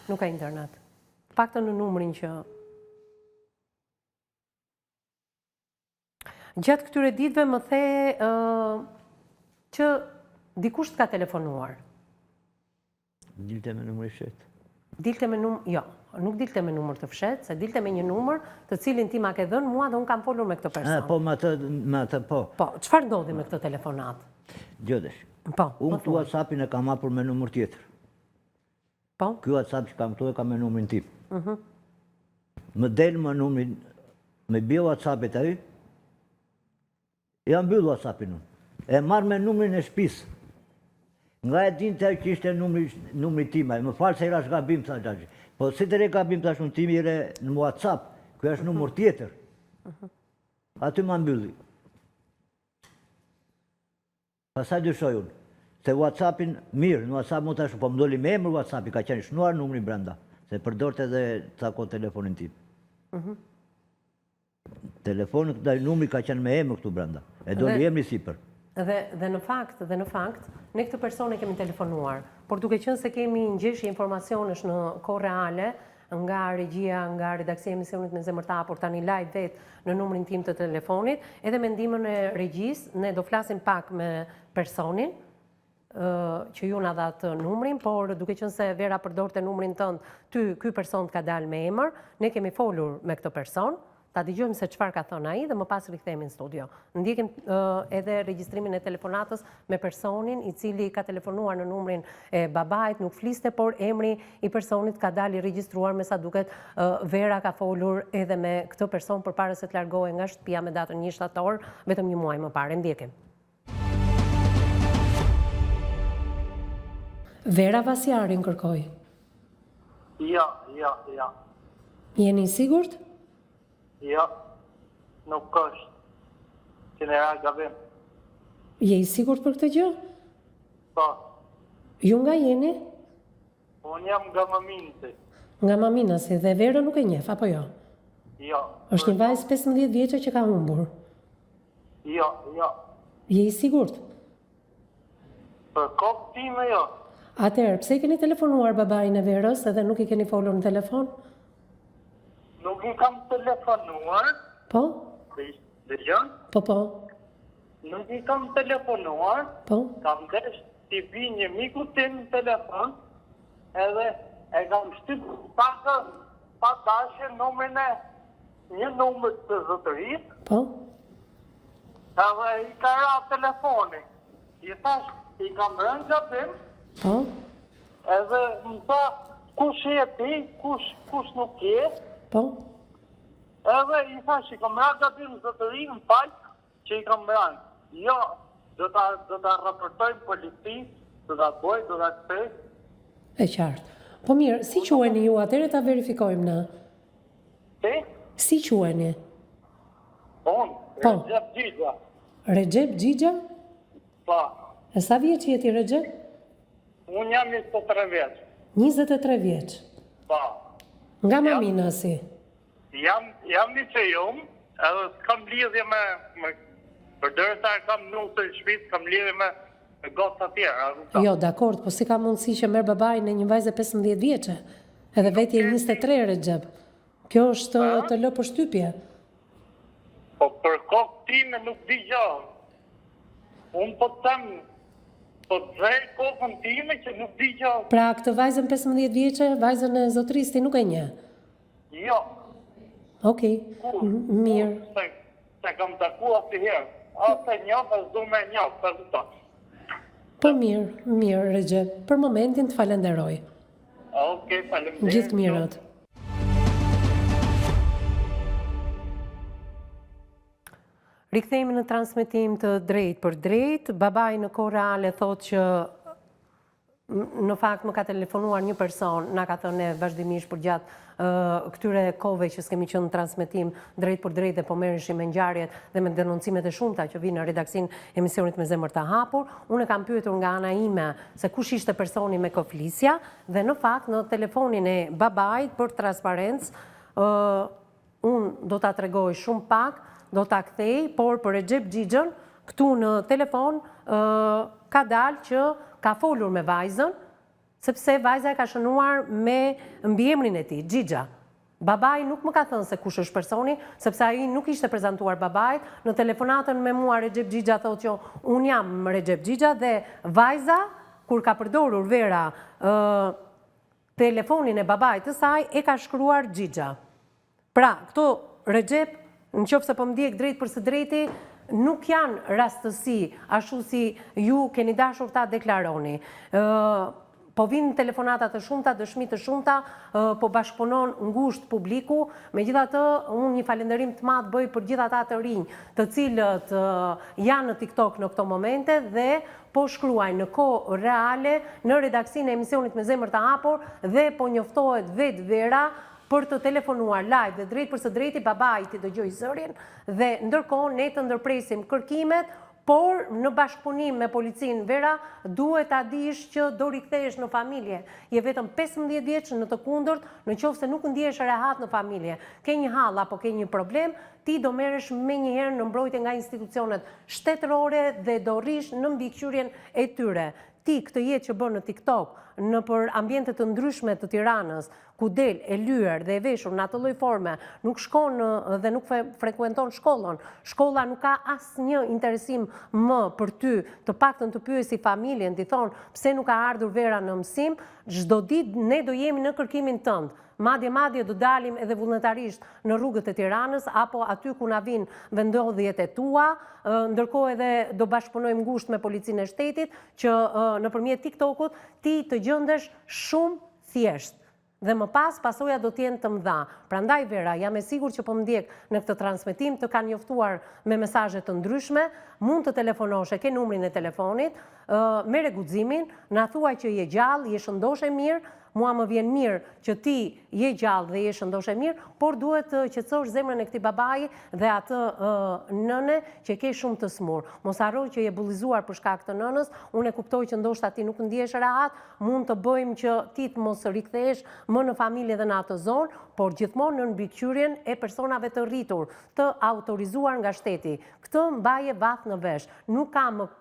nuk ka internet. Të paktën në numrin që Gjatë këtyre ditëve më the që dikush të ka telefonuar. Dilte me numër i fshehtë. Dilte me numër, jo, nuk dilte me numër të fshehtë, se dilte me një numër të cilin ti ma ke dhënë mua dhe unë kam folur me këtë person. Po, me atë, me atë, po. Po, çfarë ndodhi me këtë telefonatë? Gjëdesh. Po, Unë këtu WhatsAppin e kam hapur me numër tjetër. Po. Ky WhatsApp që kam këtu e kam me numrin tim. Mhm. Më del me numrin, më bie WhatsAppit ai, Ja mbyll WhatsAppin unë. E marr me numrin e shtëpisë. Nga e dinte ai që ishte numri numri tim ai. Më fal se i rash gabim tha xhaxhi. Po si të re gabim tash unë ti i re në WhatsApp. Ky është numër tjetër. Aty ma mbylli. Pastaj dyshoj unë. Se WhatsAppin, mirë, në WhatsApp mund tash, po më doli me emër WhatsAppi, ka qenë shënuar numri brenda. Se përdorte edhe ca kohë telefonin tim. Mhm. Telefonin, ndaj numri ka qenë me emër këtu brenda. E doli emri sipër. Dhe, dhe në fakt, dhe në fakt, ne këtë person e kemi telefonuar, por duke qenë se kemi ngjeshje informacionesh në kohë reale, nga regjia, nga redaksia e emisionit me zemër të hapur, tani live vetë në numrin tim të telefonit, edhe me ndihmën e regjisë, ne do flasim pak me personin, që ju na dhatë numrin, por duke qenë se Vera përdorte numrin tënd, ty ky person të ka dalë me emër, ne kemi folur me këtë person, ta dëgjojmë se çfarë ka thënë ai dhe më pas rikthehemi në studio. Ndjekim edhe regjistrimin e telefonatës me personin i cili ka telefonuar në numrin e babait, nuk fliste, por emri i personit ka dalë i regjistruar me sa duket Vera ka folur edhe me këtë person përpara se të largohej nga shtëpia me datën 1 shtator, vetëm një muaj më parë. E ndjekim. Vera Vasjarin kërkoj. Jo, jo, jo. Jeni i sigurt? Jo, nuk është. Keni ra gabim. Je i sigurt për këtë gjë? Po. Ju nga jeni? Unë jam nga Maminasi. Nga Maminasi dhe Verën nuk e njeh, apo jo? Jo. Është një vajzë 15 vjeçe që ka humbur. Jo, jo. Je i sigurt? Për kokë time jo. Atëherë, pse i keni telefonuar babain e Verës edhe nuk i keni folur në telefon? Nuk i kam telefonuar. Po? Dëgjon? Po, po. Nuk i kam telefonuar. Po? Kam desh t'i bi një miku tim në telefon, edhe e kam shtyp pak pa dashje numrin e një numër të zotërisë. Po? Edhe i ka ra telefoni. I thash, i kam rënë gabim. Po. Edhe më tha, kush je ti, kush, kush nuk je. Po. Edhe i thash, i kam ra gabim zotëri, më fal, që i kam rënë. Jo, do ta, do ta raportoj në polici, do ta bëj, do ta kthej. E qartë. Po mirë, si quheni ju atëherë ta verifikojmë ne? Si? Si quheni? Unë, po. Rexhep Xhixha. Rexhep Xhixha? Po. E sa vjeç je ti Rexhep? Unë jam 23 vjeç. 23 vjeç. Po. Nga Maminasi. Jam jam i fejum, edhe s'kam lidhje me me përderisa e kam nuse në shtëpi, s'kam lidhje me me goca tjera, a kupton? Jo, dakord, po si ka mundësi që merr babain e një vajze 15 vjeçe? Edhe vetë je 23 Rexhep. Kjo është të lë përshtypje. Po për kokë time nuk di gjë. Unë po të them, po të zë kokën time që nuk di gjë. Pra këtë vajzën 15 vjeçe, vajzën e zotërisë ti nuk e njeh. Jo. Okej. Mirë. S'e s'e kam taku asnjëherë. As e njoh, as du me njoh, e kupton. Po mirë, mirë Rexhep. Për momentin të falenderoj. Okej, faleminderit. Gjithë të mirat. Rikthehemi në transmetim të drejtpërdrejtë. Babai në kohë reale thotë që Në fakt më ka telefonuar një person, na ka thënë ne vazhdimisht përgjatë këtyre kohëve që s'kemi qenë në transmetim drejtpërdrejt dhe po merreshim me ngjarjet dhe me denoncimet e shumta që vijnë në redaksinë e emisionit me zemër të hapur. Unë e kam pyetur nga ana ime se kush ishte personi me kë flisja dhe në fakt në telefonin e babait për transparencë Unë do ta tregoj shumë pak, do ta kthej, por për Rexhep Xhixhën, këtu në telefon, ka dalë që ka folur me vajzën, sepse vajza e ka shënuar me mbiemrin e tij, Xhixha. Babai nuk më ka thënë se kush është personi, sepse ai nuk ishte prezantuar babait. Në telefonatën me mua Rexhep Xhixha thotë që unë jam Rexhep Xhixha dhe vajza kur ka përdorur Vera Telefonin e babait të saj e ka shkruar Xhixha. Pra, këto Rexhep, në qoftë se po më ndjek drejt për së drejti, nuk janë rastësi, ashtu si ju keni dashur ta deklaroni. Po vijnë telefonata të shumta, dëshmi të shumta, po bashkëpunon ngushtë publiku, megjithatë, unë një falënderim të madh bëj për gjithë ata të rinj, të cilët janë në TikTok në këto momente dhe po shkruajnë në kohë reale në redaksinë e emisionit Me Zemër të Hapur dhe po njoftohet vetë Vera për të telefonuar live dhe drejt për së drejti babai t'i dëgjojë zërin dhe ndërkohë ne të ndërpresim kërkimet por në bashkëpunim me policinë Vera duhet ta dish që do rikthehesh në familje je vetëm 15 vjeç në të kundërt në qoftë se nuk ndihesh rehat në familje ke një hall apo ke një problem Ti do merresh menjëherë në mbrojtje nga institucionet shtetërore dhe do rrish në mbikëqyrjen e tyre. Ti këtë jetë që bën në TikTok, nëpër ambiente të ndryshme të Tiranës, ku del e lyer dhe e veshur në atë lloj forme, nuk shkon dhe nuk frekuenton shkollën, shkolla nuk ka asnjë interesim më për ty, të paktën të pyesi familjen, t'i thonë pse nuk ka ardhur Vera në mësim, çdo ditë ne do jemi në kërkimin tënd. Madje madje do dalim edhe vullnetarisht në rrugët e Tiranës apo aty ku na vijnë vendndodhjet e tua, ndërkohë edhe do bashkëpunojmë ngushtë me Policinë e Shtetit që nëpërmjet TikTok-ut ti të gjendesh shumë thjesht. Dhe më pas pasojat do të jenë të mëdha. Prandaj Vera, jam e sigurt që po më ndjek në këtë transmetim, të kanë njoftuar me mesazhe të ndryshme, mund të telefonosh, e ke numrin e telefonit, merre guximin, na thuaj që je gjallë, je shëndoshë e mirë, Mua më vjen mirë që ti je gjallë dhe je shëndoshë e mirë, por duhet të qetësosh zemrën e këtij babai dhe atë nëne që e ke shumë të sëmurë. Mos harro që je bullizuar për shkak të nënës, unë e kuptoj që ndoshta ti nuk ndihesh rehat, mund të bëjmë që ti të mos rikthehesh më në familje dhe në atë zonë, por gjithmonë nën mbikëqyrjen e personave të rritur, të autorizuar nga shteti. Këtë mbaje vath në vesh. Nuk ka më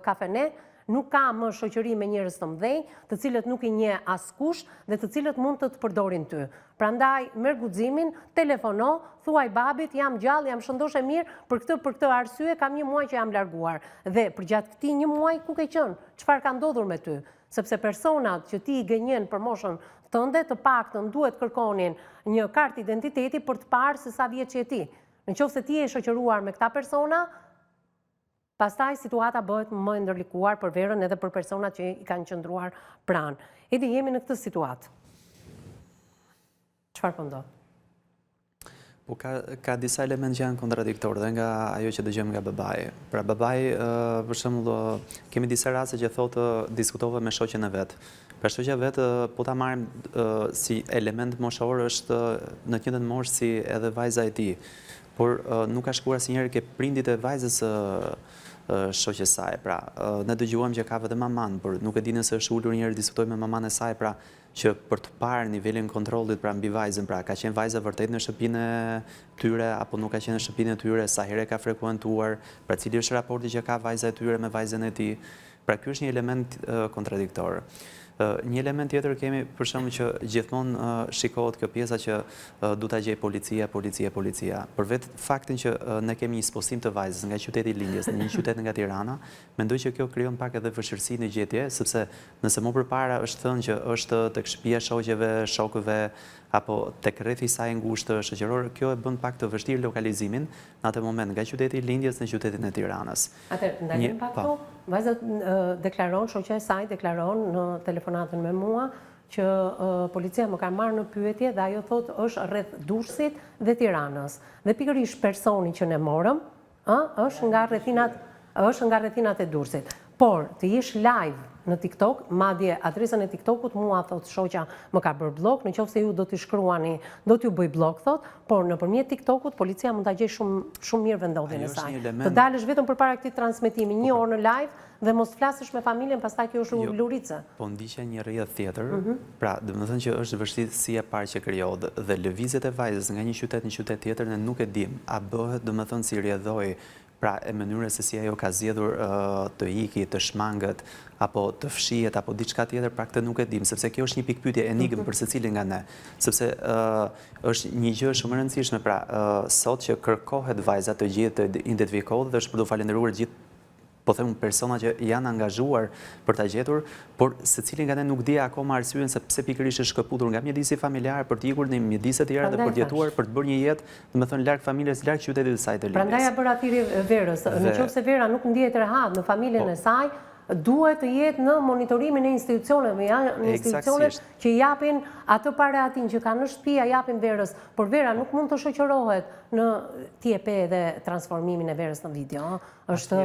kafene, Nuk ka më shoqëri me njerëz të mëdhenj, të cilët nuk i njeh askush dhe të cilët mund të të përdorin ty. Prandaj, merr guximin, telefono, thuaj babit, jam gjallë, jam shëndoshë e mirë, për këtë, për këtë arsye kam një muaj që jam larguar. Dhe përgjatë këtij një muaji ku ke qenë? Çfarë ka ndodhur me ty? Sepse personat që ti i gënjen për moshën tënde, të paktën duhet kërkonin një kartë identiteti për të parë se sa vjeç je ti. Në qoftë se ti je shoqëruar me këta persona, Pastaj situata bëhet më e ndërlikuar për Verën edhe për personat që i kanë qëndruar pranë. Edi jemi në këtë situatë. Çfarë po ndodh? Po ka ka disa elementë që janë kontradiktorë dhe nga ajo që dëgjojmë nga babai. Pra babai, për shembull, kemi disa raste që thotë diskutova me shoqen e vet. Pra shoqja e vet po ta marrim si element moshor është në të njëjtën moshë si edhe vajza e tij. Por nuk ka shkuar asnjëherë ke prindit e vajzës së shoqes saj. Pra, ne dëgjuam që ka vetëm mamanë, por nuk e di nëse është ulur njëherë të diskutojë me mamanë e saj, pra që për të parë nivelin e kontrollit pra mbi vajzën, pra ka qenë vajza vërtet në shtëpinë e tyre apo nuk ka qenë në shtëpinë e tyre, sa herë e ka frekuentuar, pra cili është raporti që ka vajza e tyre me vajzën e tij. Pra ky është një element kontradiktor. Një element tjetër kemi për shembull që gjithmonë shikohet kjo pjesa që du ta gjejë policia, policia, policia. Për vetë faktin që ne kemi një spostim të vajzës nga qyteti i lindjes në një qytet nga Tirana, mendoj që kjo krijon pak edhe vështirësi në gjetje, sepse Nëse më përpara është thënë që është tek shtëpia e shoqeve, shokëve apo tek rrethi i saj i ngushtë shoqëror, kjo e bën pak të vështirë lokalizimin në atë moment nga qyteti i lindjes në qytetin e Tiranës. Atëherë, ndalojmë pak po. këtu. Vajza deklaron, shoqja e saj deklaron në telefonatën me mua që policia më ka marrë në pyetje dhe ajo thotë është rreth Durrësit dhe Tiranës. Dhe pikërisht personi që ne morëm, Ë, është nga rrethinat, është nga rrethinat e Durrësit. Por, të jesh live në TikTok, madje adresën e TikTokut mua thotë shoqja më ka bërë bllok, në qoftë se ju do t'i shkruani, do t'ju bëj bllok thotë, por nëpërmjet TikTokut policia mund ta gjejë shumë shumë mirë vendndodhjen e saj. Të dalësh vetëm përpara këtij transmetimi një orë në live dhe mos të flasësh me familjen, pastaj kjo është jo, lurice. Po ndiqja një rrjedhë tjetër, mhm. pra, domethënë që është vështirësia e parë që krijohet dhe lëvizjet e vajzës nga një qytet në qytet tjetër ne nuk e dimë, a bëhet domethënë si rrjedhojë pra e mënyrës se si ajo ka zgjedhur të iki, të shmanget, apo të fshihet, apo diçka tjetër, pra këtë nuk e dimë, sepse kjo është një pikëpyetje enigmë mhm. për secilin nga ne, sepse është një gjë shumë e rëndësishme, pra sot që kërkohet vajza të gjendet të identifikohet dhe është për t'u falënderuar gjithë po them persona që janë angazhuar për ta gjetur, por secili nga ne nuk di akoma arsyen se pse pikërisht është shkëputur nga mjedisi familjar për të ikur në mjedise të tjera dhe për të jetuar, për të bërë një jetë, domethënë larg familjes, larg qytetit të saj të lindjes. Prandaj ia bëra thirrje Verës, në qoftë se Vera nuk ndihet rehat në familjen e po. saj, duhet të jetë në monitorimin e institucioneve, janë institucionet që i japin atë parehatinë që kanë në shtëpi, ia japin Verës, por Vera nuk mund të shoqërohet në ti e pe edhe transformimin e Verës në video, Është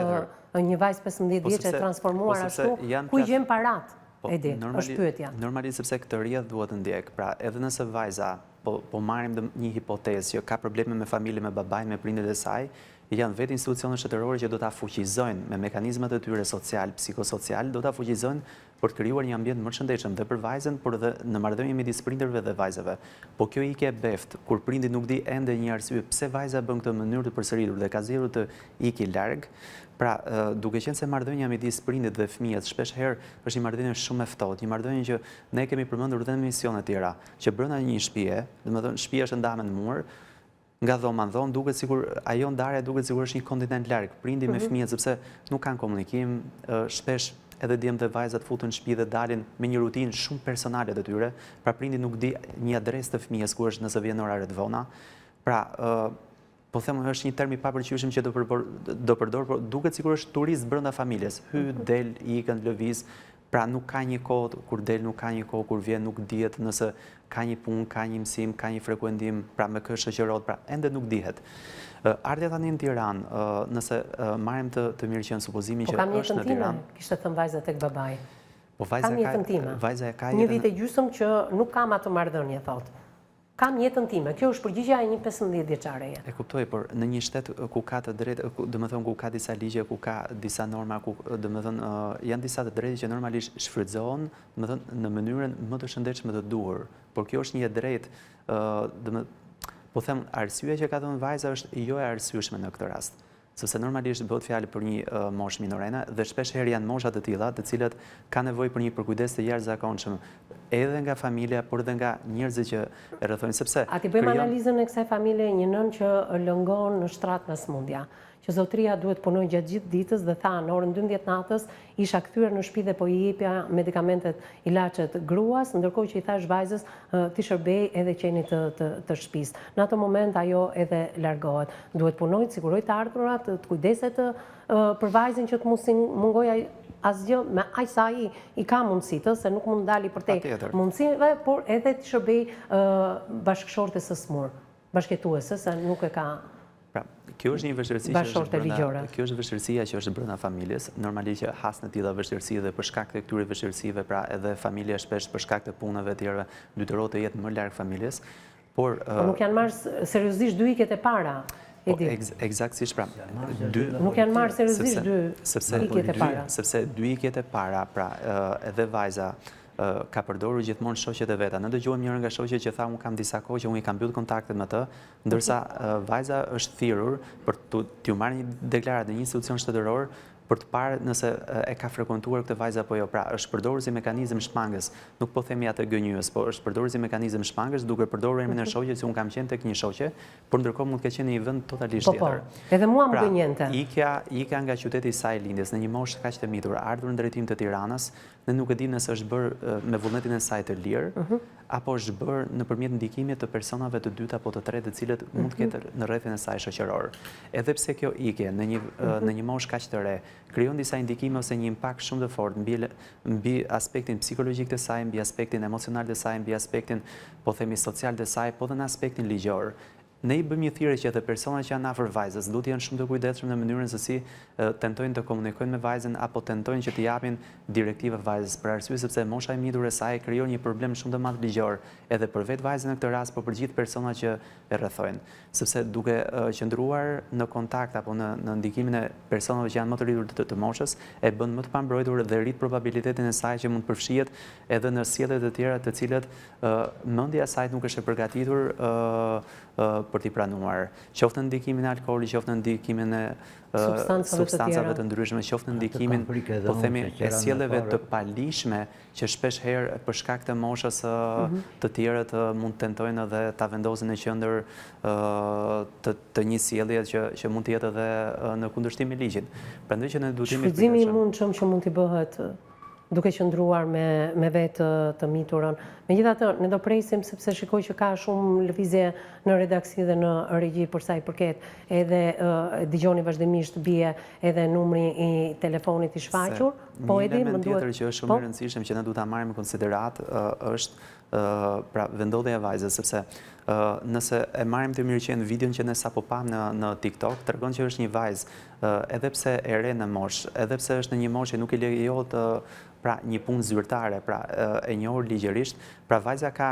një vajzë 15 po vjeç e transformuar po ashtu, ku i gjen paratë, po, Edi, është pyetja. Normalisht sepse këtë rrjedhë duhet të ndjekë. Pra, edhe nëse vajza, po, po marrim një hipotezë që ka probleme me familjen, me babain, me prindërit e saj, janë vetë institucionet shtetërore që do ta fuqizojnë me mekanizmat e tyre social, psikosocial, do ta fuqizojnë për të krijuar një ambient më të shëndetshëm dhe për vajzën, por edhe në marrëdhënie midis prindërve dhe vajzave. Po kjo ikje e beftë, kur prindi nuk di ende një arsye pse vajza bën këtë mënyrë të përsëritur dhe ka zgjedhur të iki larg, pra duke qenë se marrëdhënia midis prindit dhe fëmijës shpesh herë është një marrëdhënie shumë e ftohtë, një marrëdhënie që ne e kemi përmendur dhe në emisione të tjera, që brenda një shtëpie, domethënë shtëpia është e ndame në mur, Nga dhoma në dhomë duket sikur ajo ndarja duket sikur është një kontinent larg, prindi me mhm. fëmijët sepse nuk kanë komunikim, shpesh edhe djemtë dhe vajzat futen në shtëpi dhe dalin me një rutinë shumë personale të tyre, pra prindi nuk di një adresë të fëmijës ku është nëse vjen në orare të vona. Pra, po them është një term i papëlqyeshëm që do përdor, do përdor, por duket sikur është turist brenda familjes. Hy, mhm. del, ikën, lëviz, Pra nuk ka një kohë kur del, nuk ka një kohë kur vjen, nuk dihet nëse ka një punë, ka një mësim, ka një frekuentim, pra me kë shoqërohet, pra ende nuk dihet. Ardhja tani në Tiranë, nëse marrim të, të mirëqenë supozimin po që është në Tiranë. Po kishte thënë vajza tek babai. Po vajza kam jetën time. Vajza e ka jetën. Një vit e gjysmë që nuk kam atë marrëdhënie, thotë. Kam jetën time. Kjo është përgjigja e një 15 vjeçareje. E kuptoj, por në një shtet ku ka të drejtë, domethënë ku ka disa ligje, ku ka disa norma, ku domethënë janë disa të drejta që normalisht shfrytëzohen, domethënë në mënyrën më të shëndetshme të duhur. Por kjo është një e drejtë, domethënë po them arsyeja që ka dhënë vajza është jo e arsyeshme në këtë rast. Sepse normalisht bëhet fjalë për një moshë minorene dhe shpesh herë janë mosha të tilla, të cilat kanë nevojë për një përkujdes të jashtëzakonshëm edhe nga familja, por edhe nga njerëzit që e rrethojnë, sepse A t'i bëjmë analizën e kësaj familje, një nënë që lëngon në shtrat nga sëmundja, Që zotëria duhet të punojë gjatë gjithë ditës dhe tha në orën 12 natës isha kthyer në shtëpi dhe po i jepja medikamentet, ilaçet gruas, ndërkohë që i thashë vajzës t'i shërbejë edhe qenit të të të shtëpisë. Në atë moment ajo edhe largohet. Duhet të punojë, të sigurojë të ardhurat, të kujdeset për vajzën që të mos i mungojë asgjë me aq sa ai i ka mundësitë, se nuk mund të dali përtej mundësive, por edhe t'i shërbejë bashkëshortes së sëmurë, bashkëjetueses, se nuk e ka Pra, kjo është një vështirësi që është brenda, kjo është vështirësia që është brenda familjes, normalisht që has në tilla vështirësi dhe për shkak të këtyre vështirësive, pra edhe familja shpesh për shkak të punëve të tjera, detyrohet të jetë më larg familjes, por Po nuk janë marrë seriozisht dy ikjet e para. Po, ekzaktësisht pra, dy Nuk janë marrë seriozisht dy ikjet e para. Sepse dy ikjet e para, pra edhe vajza ka përdorur gjithmonë shoqet e veta. Ne dëgjuam njërën nga shoqet që tha unë kam disa kohë që unë i kam mbyllë kontaktet me të, ndërsa vajza është thirrur për t'u marrë një deklaratë në një institucion shtetëror për të parë nëse e ka frekuentuar këtë vajzë apo jo. Pra, është përdorur si mekanizëm shmangës, nuk po themi atë gënjyes, po është përdorur si mekanizëm shmangës duke përdorur emrin e mhm. shoqes që unë kam qenë tek një shoqe, por ndërkohë mund të ketë qenë në një vend totalisht po, po. tjetër. Edhe mua më pra, gënjente. Ikja, ikja nga qyteti i saj i lindjes në një moshë kaq të mitur, ardhur në drejtim të Tiranës, Ne nuk e dimë nëse është bërë me vullnetin e saj të lirë, mhm. apo është bërë nëpërmjet ndikimit të personave të dytë apo të tretë të cilët mund të mhm. ketë në rrethin e saj shoqëror. Edhe pse kjo ikje në një mhm. në një moshë kaq të re, krijon disa indikime ose një impakt shumë të fortë mbi mbi aspektin psikologjik të saj, mbi aspektin emocional të saj, mbi aspektin, po themi social të saj, po dhe në aspektin ligjor. Ne i bëjmë një thirrje që edhe personat që janë afër vajzës duhet të jenë shumë të kujdesshëm në mënyrën se si tentojnë të komunikojnë me vajzën apo tentojnë që t'i japin direktiva vajzës, për arsye sepse mosha e mitur e saj krijon një problem shumë të madh ligjor edhe për vetë vajzën në këtë rast, por për gjithë personat që e rrethojnë. Sepse duke qëndruar në kontakt apo në në ndikimin e personave që janë më të rritur të, të moshës, e bën më të pambrojtur dhe rrit probabilitetin e saj që mund të përfshihet edhe në sjellje të tjera të cilat mendja e saj nuk është e përgatitur për t'i pranuar. Qoftë në ndikimin e alkoolit, qoftë në ndikimin e substancave të ndryshme, qoftë në ndikimin, po themi, e sjelljeve të paligjshme që shpesh herë për shkak të moshës mhm. të tjerët mund të tentojnë edhe ta vendosin në qendër të të një sjellje që që mund të jetë edhe në kundërshtim me ligjin. Prandaj që ne duhet të jemi Shfrytëzimi i mundshëm që mund t'i bëhet duke qëndruar me me vetë të miturën. Megjithatë, ne do presim sepse shikoj që ka shumë lëvizje në redaksi dhe në regji për sa i përket edhe dëgjoni vazhdimisht bie edhe numri i telefonit i shfaqur. Po Edi, më duhet. Një element tjetër që është shumë i po? rëndësishëm që ne duhet ta marrim në konsideratë është pra vendndodhja e vajzës, sepse nëse e marrim të mirëqenë videon që ne sapo pamë në në TikTok, tregon që është një vajzë, edhe pse e re në moshë, edhe pse është në një moshë që nuk i lejohet pra një punë zyrtare, pra e njohur ligjërisht, pra vajza ka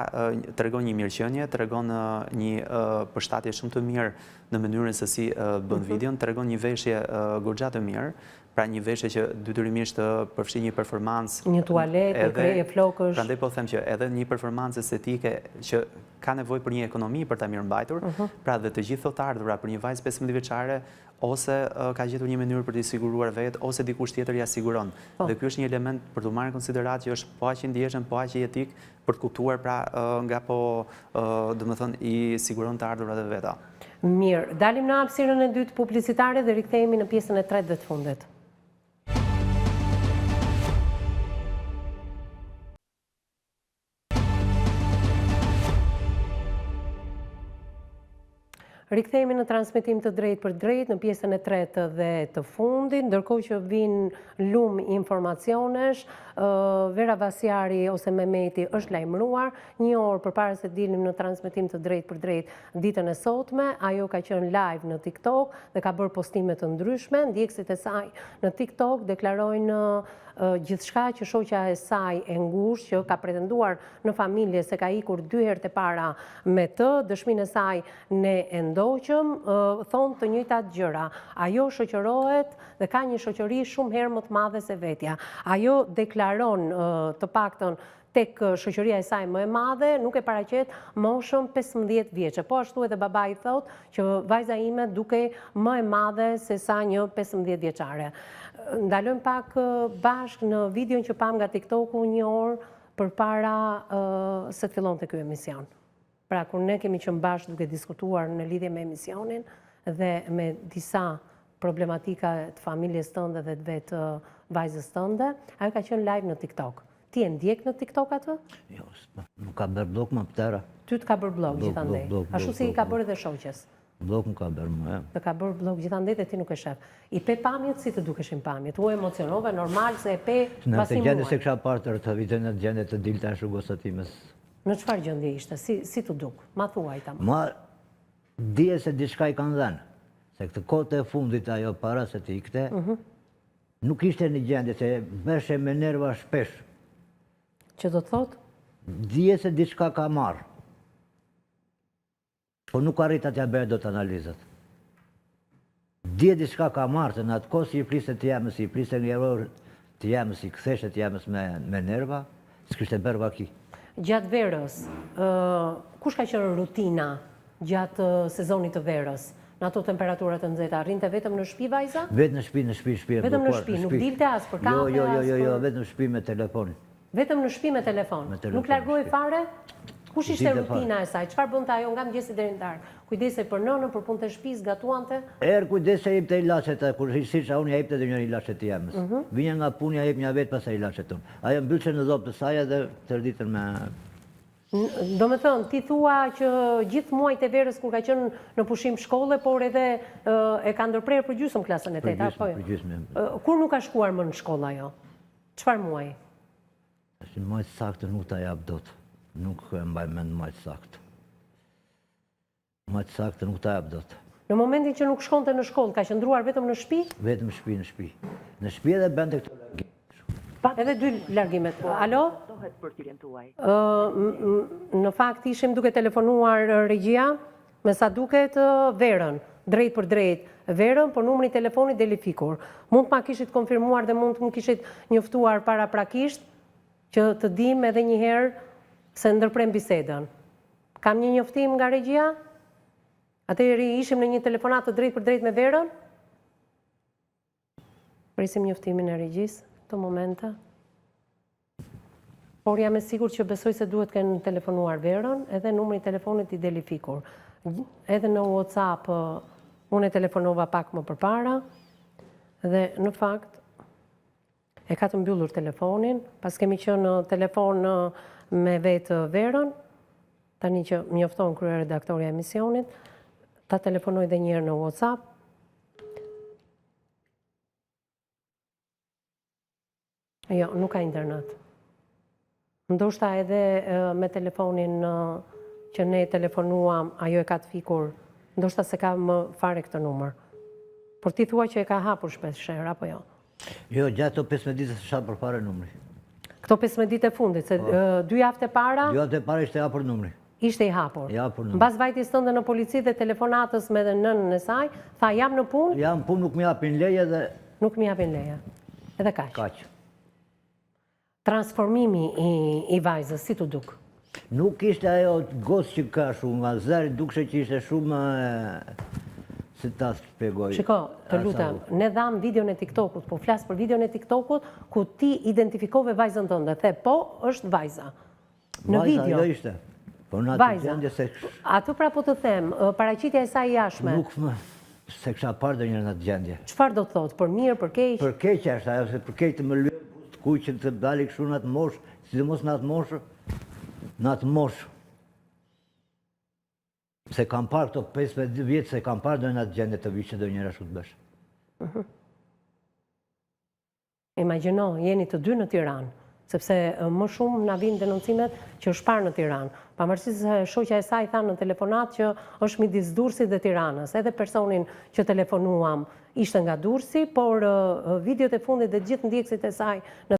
tregon një mirëqenie, tregon një përshtatje shumë të mirë në mënyrën se si bën mhm. videon, tregon një veshje goxha të mirë, Pra një veshje që detyrimisht përfshin një performancë. Një tualet, një krehje flokësh. Prandaj po them që edhe një performancë estetike që ka nevojë për një ekonomi për ta mirëmbajtur, mhm. pra dhe të gjithë këto të ardhura për një vajzë 15 vjeçare ose ka gjetur një mënyrë për t'i siguruar vetë ose dikush tjetër ia siguron. Po. Dhe ky është një element për t'u marrë në konsideratë që është po aq i ndjeshëm, po aq jetik për të kuptuar pra nga po, domethënë, i siguron të ardhurat e veta. Mirë, dalim në hapësirën e dytë publicitare dhe rikthehemi në pjesën e tretë dhe të fundit. Rikthehemi në transmetim të drejtpërdrejtë në pjesën e tretë dhe të fundit, ndërkohë që vijnë lumë informacionesh, Vera Vasjari ose Memeti është lajmëruar, një orë përpara se dilnim në transmetim të drejtpërdrejtë ditën e sotme, ajo ka qenë live në TikTok dhe ka bërë postime të ndryshme, ndjekësit e saj në TikTok deklarojnë gjithçka që shoqja e saj e ngushtë që ka pretenduar në familje se ka ikur dy herët e para me të, dëshminë e saj ne e ndoqëm, thonë të njëjtat gjëra. Ajo shoqërohet dhe ka një shoqëri shumë herë më të madhe se vetja. Ajo deklaron të paktën tek shoqëria e saj më e madhe, nuk e paraqet moshën 15 vjeçe. Po ashtu edhe babai thotë që vajza ime dukej më e madhe se sa një 15 vjeçare. Ndalojmë pak bashkë në videon që pamë nga TikToku një orë përpara se të fillonte ky emision. Pra, kur ne kemi qenë bashkë duke diskutuar në lidhje me emisionin dhe me disa problematika të familjes tënde dhe të vetë vajzës tënde, ajo ka qenë live në TikTok. Ti e ndjek në TikTok atë? Jo, më ka bërë bllok më pëtera. Ty të ka bërë bllok gjithandej. Ashtu si i ka bërë edhe shoqes. Bllok më ka bërë më. Të ka bërë bllok gjithandej dhe ti nuk e shef. I pe pamjet, si të dukeshin pamjet? U emocionove, normal, se e pe pasi muaj. Në atë gjendje s'e kisha parë tërë të vite në atë gjendje të dilte ashtu goca times. Në çfarë gjendje ishte? Si, si t'u duk? Ma thuaj ta. Ma dije se diçka i kanë dhënë. Se këtë kohë të fundit ajo para se të ikte, mhm. nuk ishte në gjendje, se bëheshe me nerva shpesh. Që do të thotë? Dije se diçka ka marrë. Po nuk arrita t'ja bëja dot analizat. Dije diçka ka marrë, se në atë kohë si i fliste të jemës, si i fliste një orë të jemës, si ktheshe të jemës me, me nerva, s'kishte bërë vaki. Gjatë verës, kush ka qenë rutina gjatë sezonit të verës? Në ato temperatura të nxehta, rrinte vetëm në shtëpi vajza? Vetëm në shtëpi, në shtëpi, shtëpi e Vetëm në shtëpi, nuk dilte as për kafe, jo, jo, jo, jo, jo, vetëm në shtëpi me telefonin. Vetëm në shtëpi me telefon. Nuk largohej fare? Kush ishte rutina e saj? Çfarë bënte ajo nga mëngjesi deri në darkë? Kujdesej për nënën, për punët e shtëpisë, gatuante? Erë kujdesej jepte ilaçet, kur s'isha unë ja jepte ndonjëherë ilaçet të jemës. Mhm. Vinja nga puna ja jepnja vetë pastaj ilaçet unë. Ajo mbyllshe në dhomë të saj edhe tërë ditën me Domethënë, ti thua që gjithë muajt e verës kur ka qenë në pushim shkolle, por edhe e ka ndërprerë për gjysmë klasën e tetë, apo jo? Për gjysmë. Kur nuk ka shkuar më në shkollë ajo? Çfarë muaji? Tashi muaj të saktë nuk ta jap dot. Nuk e mbaj mend muaj të saktë. Muaj të saktë nuk ta jap dot. Në momentin që nuk shkonte në shkollë, ka qëndruar vetëm në shtëpi? Vetëm në shtëpi, në shtëpi. Në shtëpi edhe bënte këto largime. Edhe dy largimet. Alo? Në fakt ishim duke telefonuar regjia, Me sa duket Verën, drejtpërdrejt Verën, por numri i telefonit del i fikur. Mund të ma kishit konfirmuar dhe mund të më kishit njoftuar paraprakisht që të dimë edhe një herë se ndërpremë bisedën. Kam një njoftim nga regjia? Atëherë ishim në një telefonatë të drejtpërdrejtë me Verën? Presim njoftimin e regjisë, këto momente. Por jam e sigurt që besoj se duhet kenë telefonuar Verën, edhe numri i telefonit i del i fikur. Edhe në WhatsApp, unë e telefonova pak më përpara, dhe në fakt, e ka të mbyllur telefonin, paskemi qenë në telefon me vetë Verën, tani që më njofton kryeredaktorja e emisionit, ta telefonoj dhe njëherë në WhatsApp, Jo, nuk ka internet. Ndoshta edhe me telefonin që ne telefonuam, ajo e ka të fikur, ndoshta s'e ka më fare këtë numër. Por ti thua që e ka hapur shpesh herë, apo jo? Jo, gjatë këto 15 ditë s'është hapur fare numri. Këto 15 ditë e fundit, se po. dy javët e para? Dy javët e para ishte hapur numri. Ishte i hapur. I hapur numri. Mbas vajtjes tënde në polici dhe telefonatës me dhe nënën e saj, tha jam në punë? Jam në punë, nuk më japin leje dhe... Nuk më japin leje. Edhe kaq. Kaq. Transformimi i, i vajzës, si t'u duk? Nuk ishte ajo gocë që ka shumë, nga zëri dukshe që ishte shumë, si ta shpjegoj. Shiko, të lutem, ne dhamë videon e TikTokut, po flas për videon e TikTokut, ku ti identifikove vajzën tënde, the po, është vajza. Në video. Vajza, ajo ishte. Po në atë gjendje se... Atë pra po të them, paraqitja e saj e jashtme. Nuk më, s'e kisha parë ndonjëherë në atë gjendje. Çfarë do të thotë, për mirë, për keq? Për keq është ajo, se për keq të më lyejë buzët të kuqe të dali kështu në atë moshë, sidomos në atë moshë, në atë moshë. S'e kam parë këto 15 vjet, s'e kam parë ndonjëherë në atë gjendje të vishë ndonjëherë ashtu të bësh. Mhm. Imagjino, jeni të dy në Tiranë, sepse më shumë na vijnë denoncimet që është parë në Tiranë. Pavarësisht se shoqja e saj tha në telefonatë që është midis Durrësit dhe Tiranës. Edhe personin që telefonuam ishte nga Durrësi, por videot e fundit dhe gjithë ndjekësit e saj në.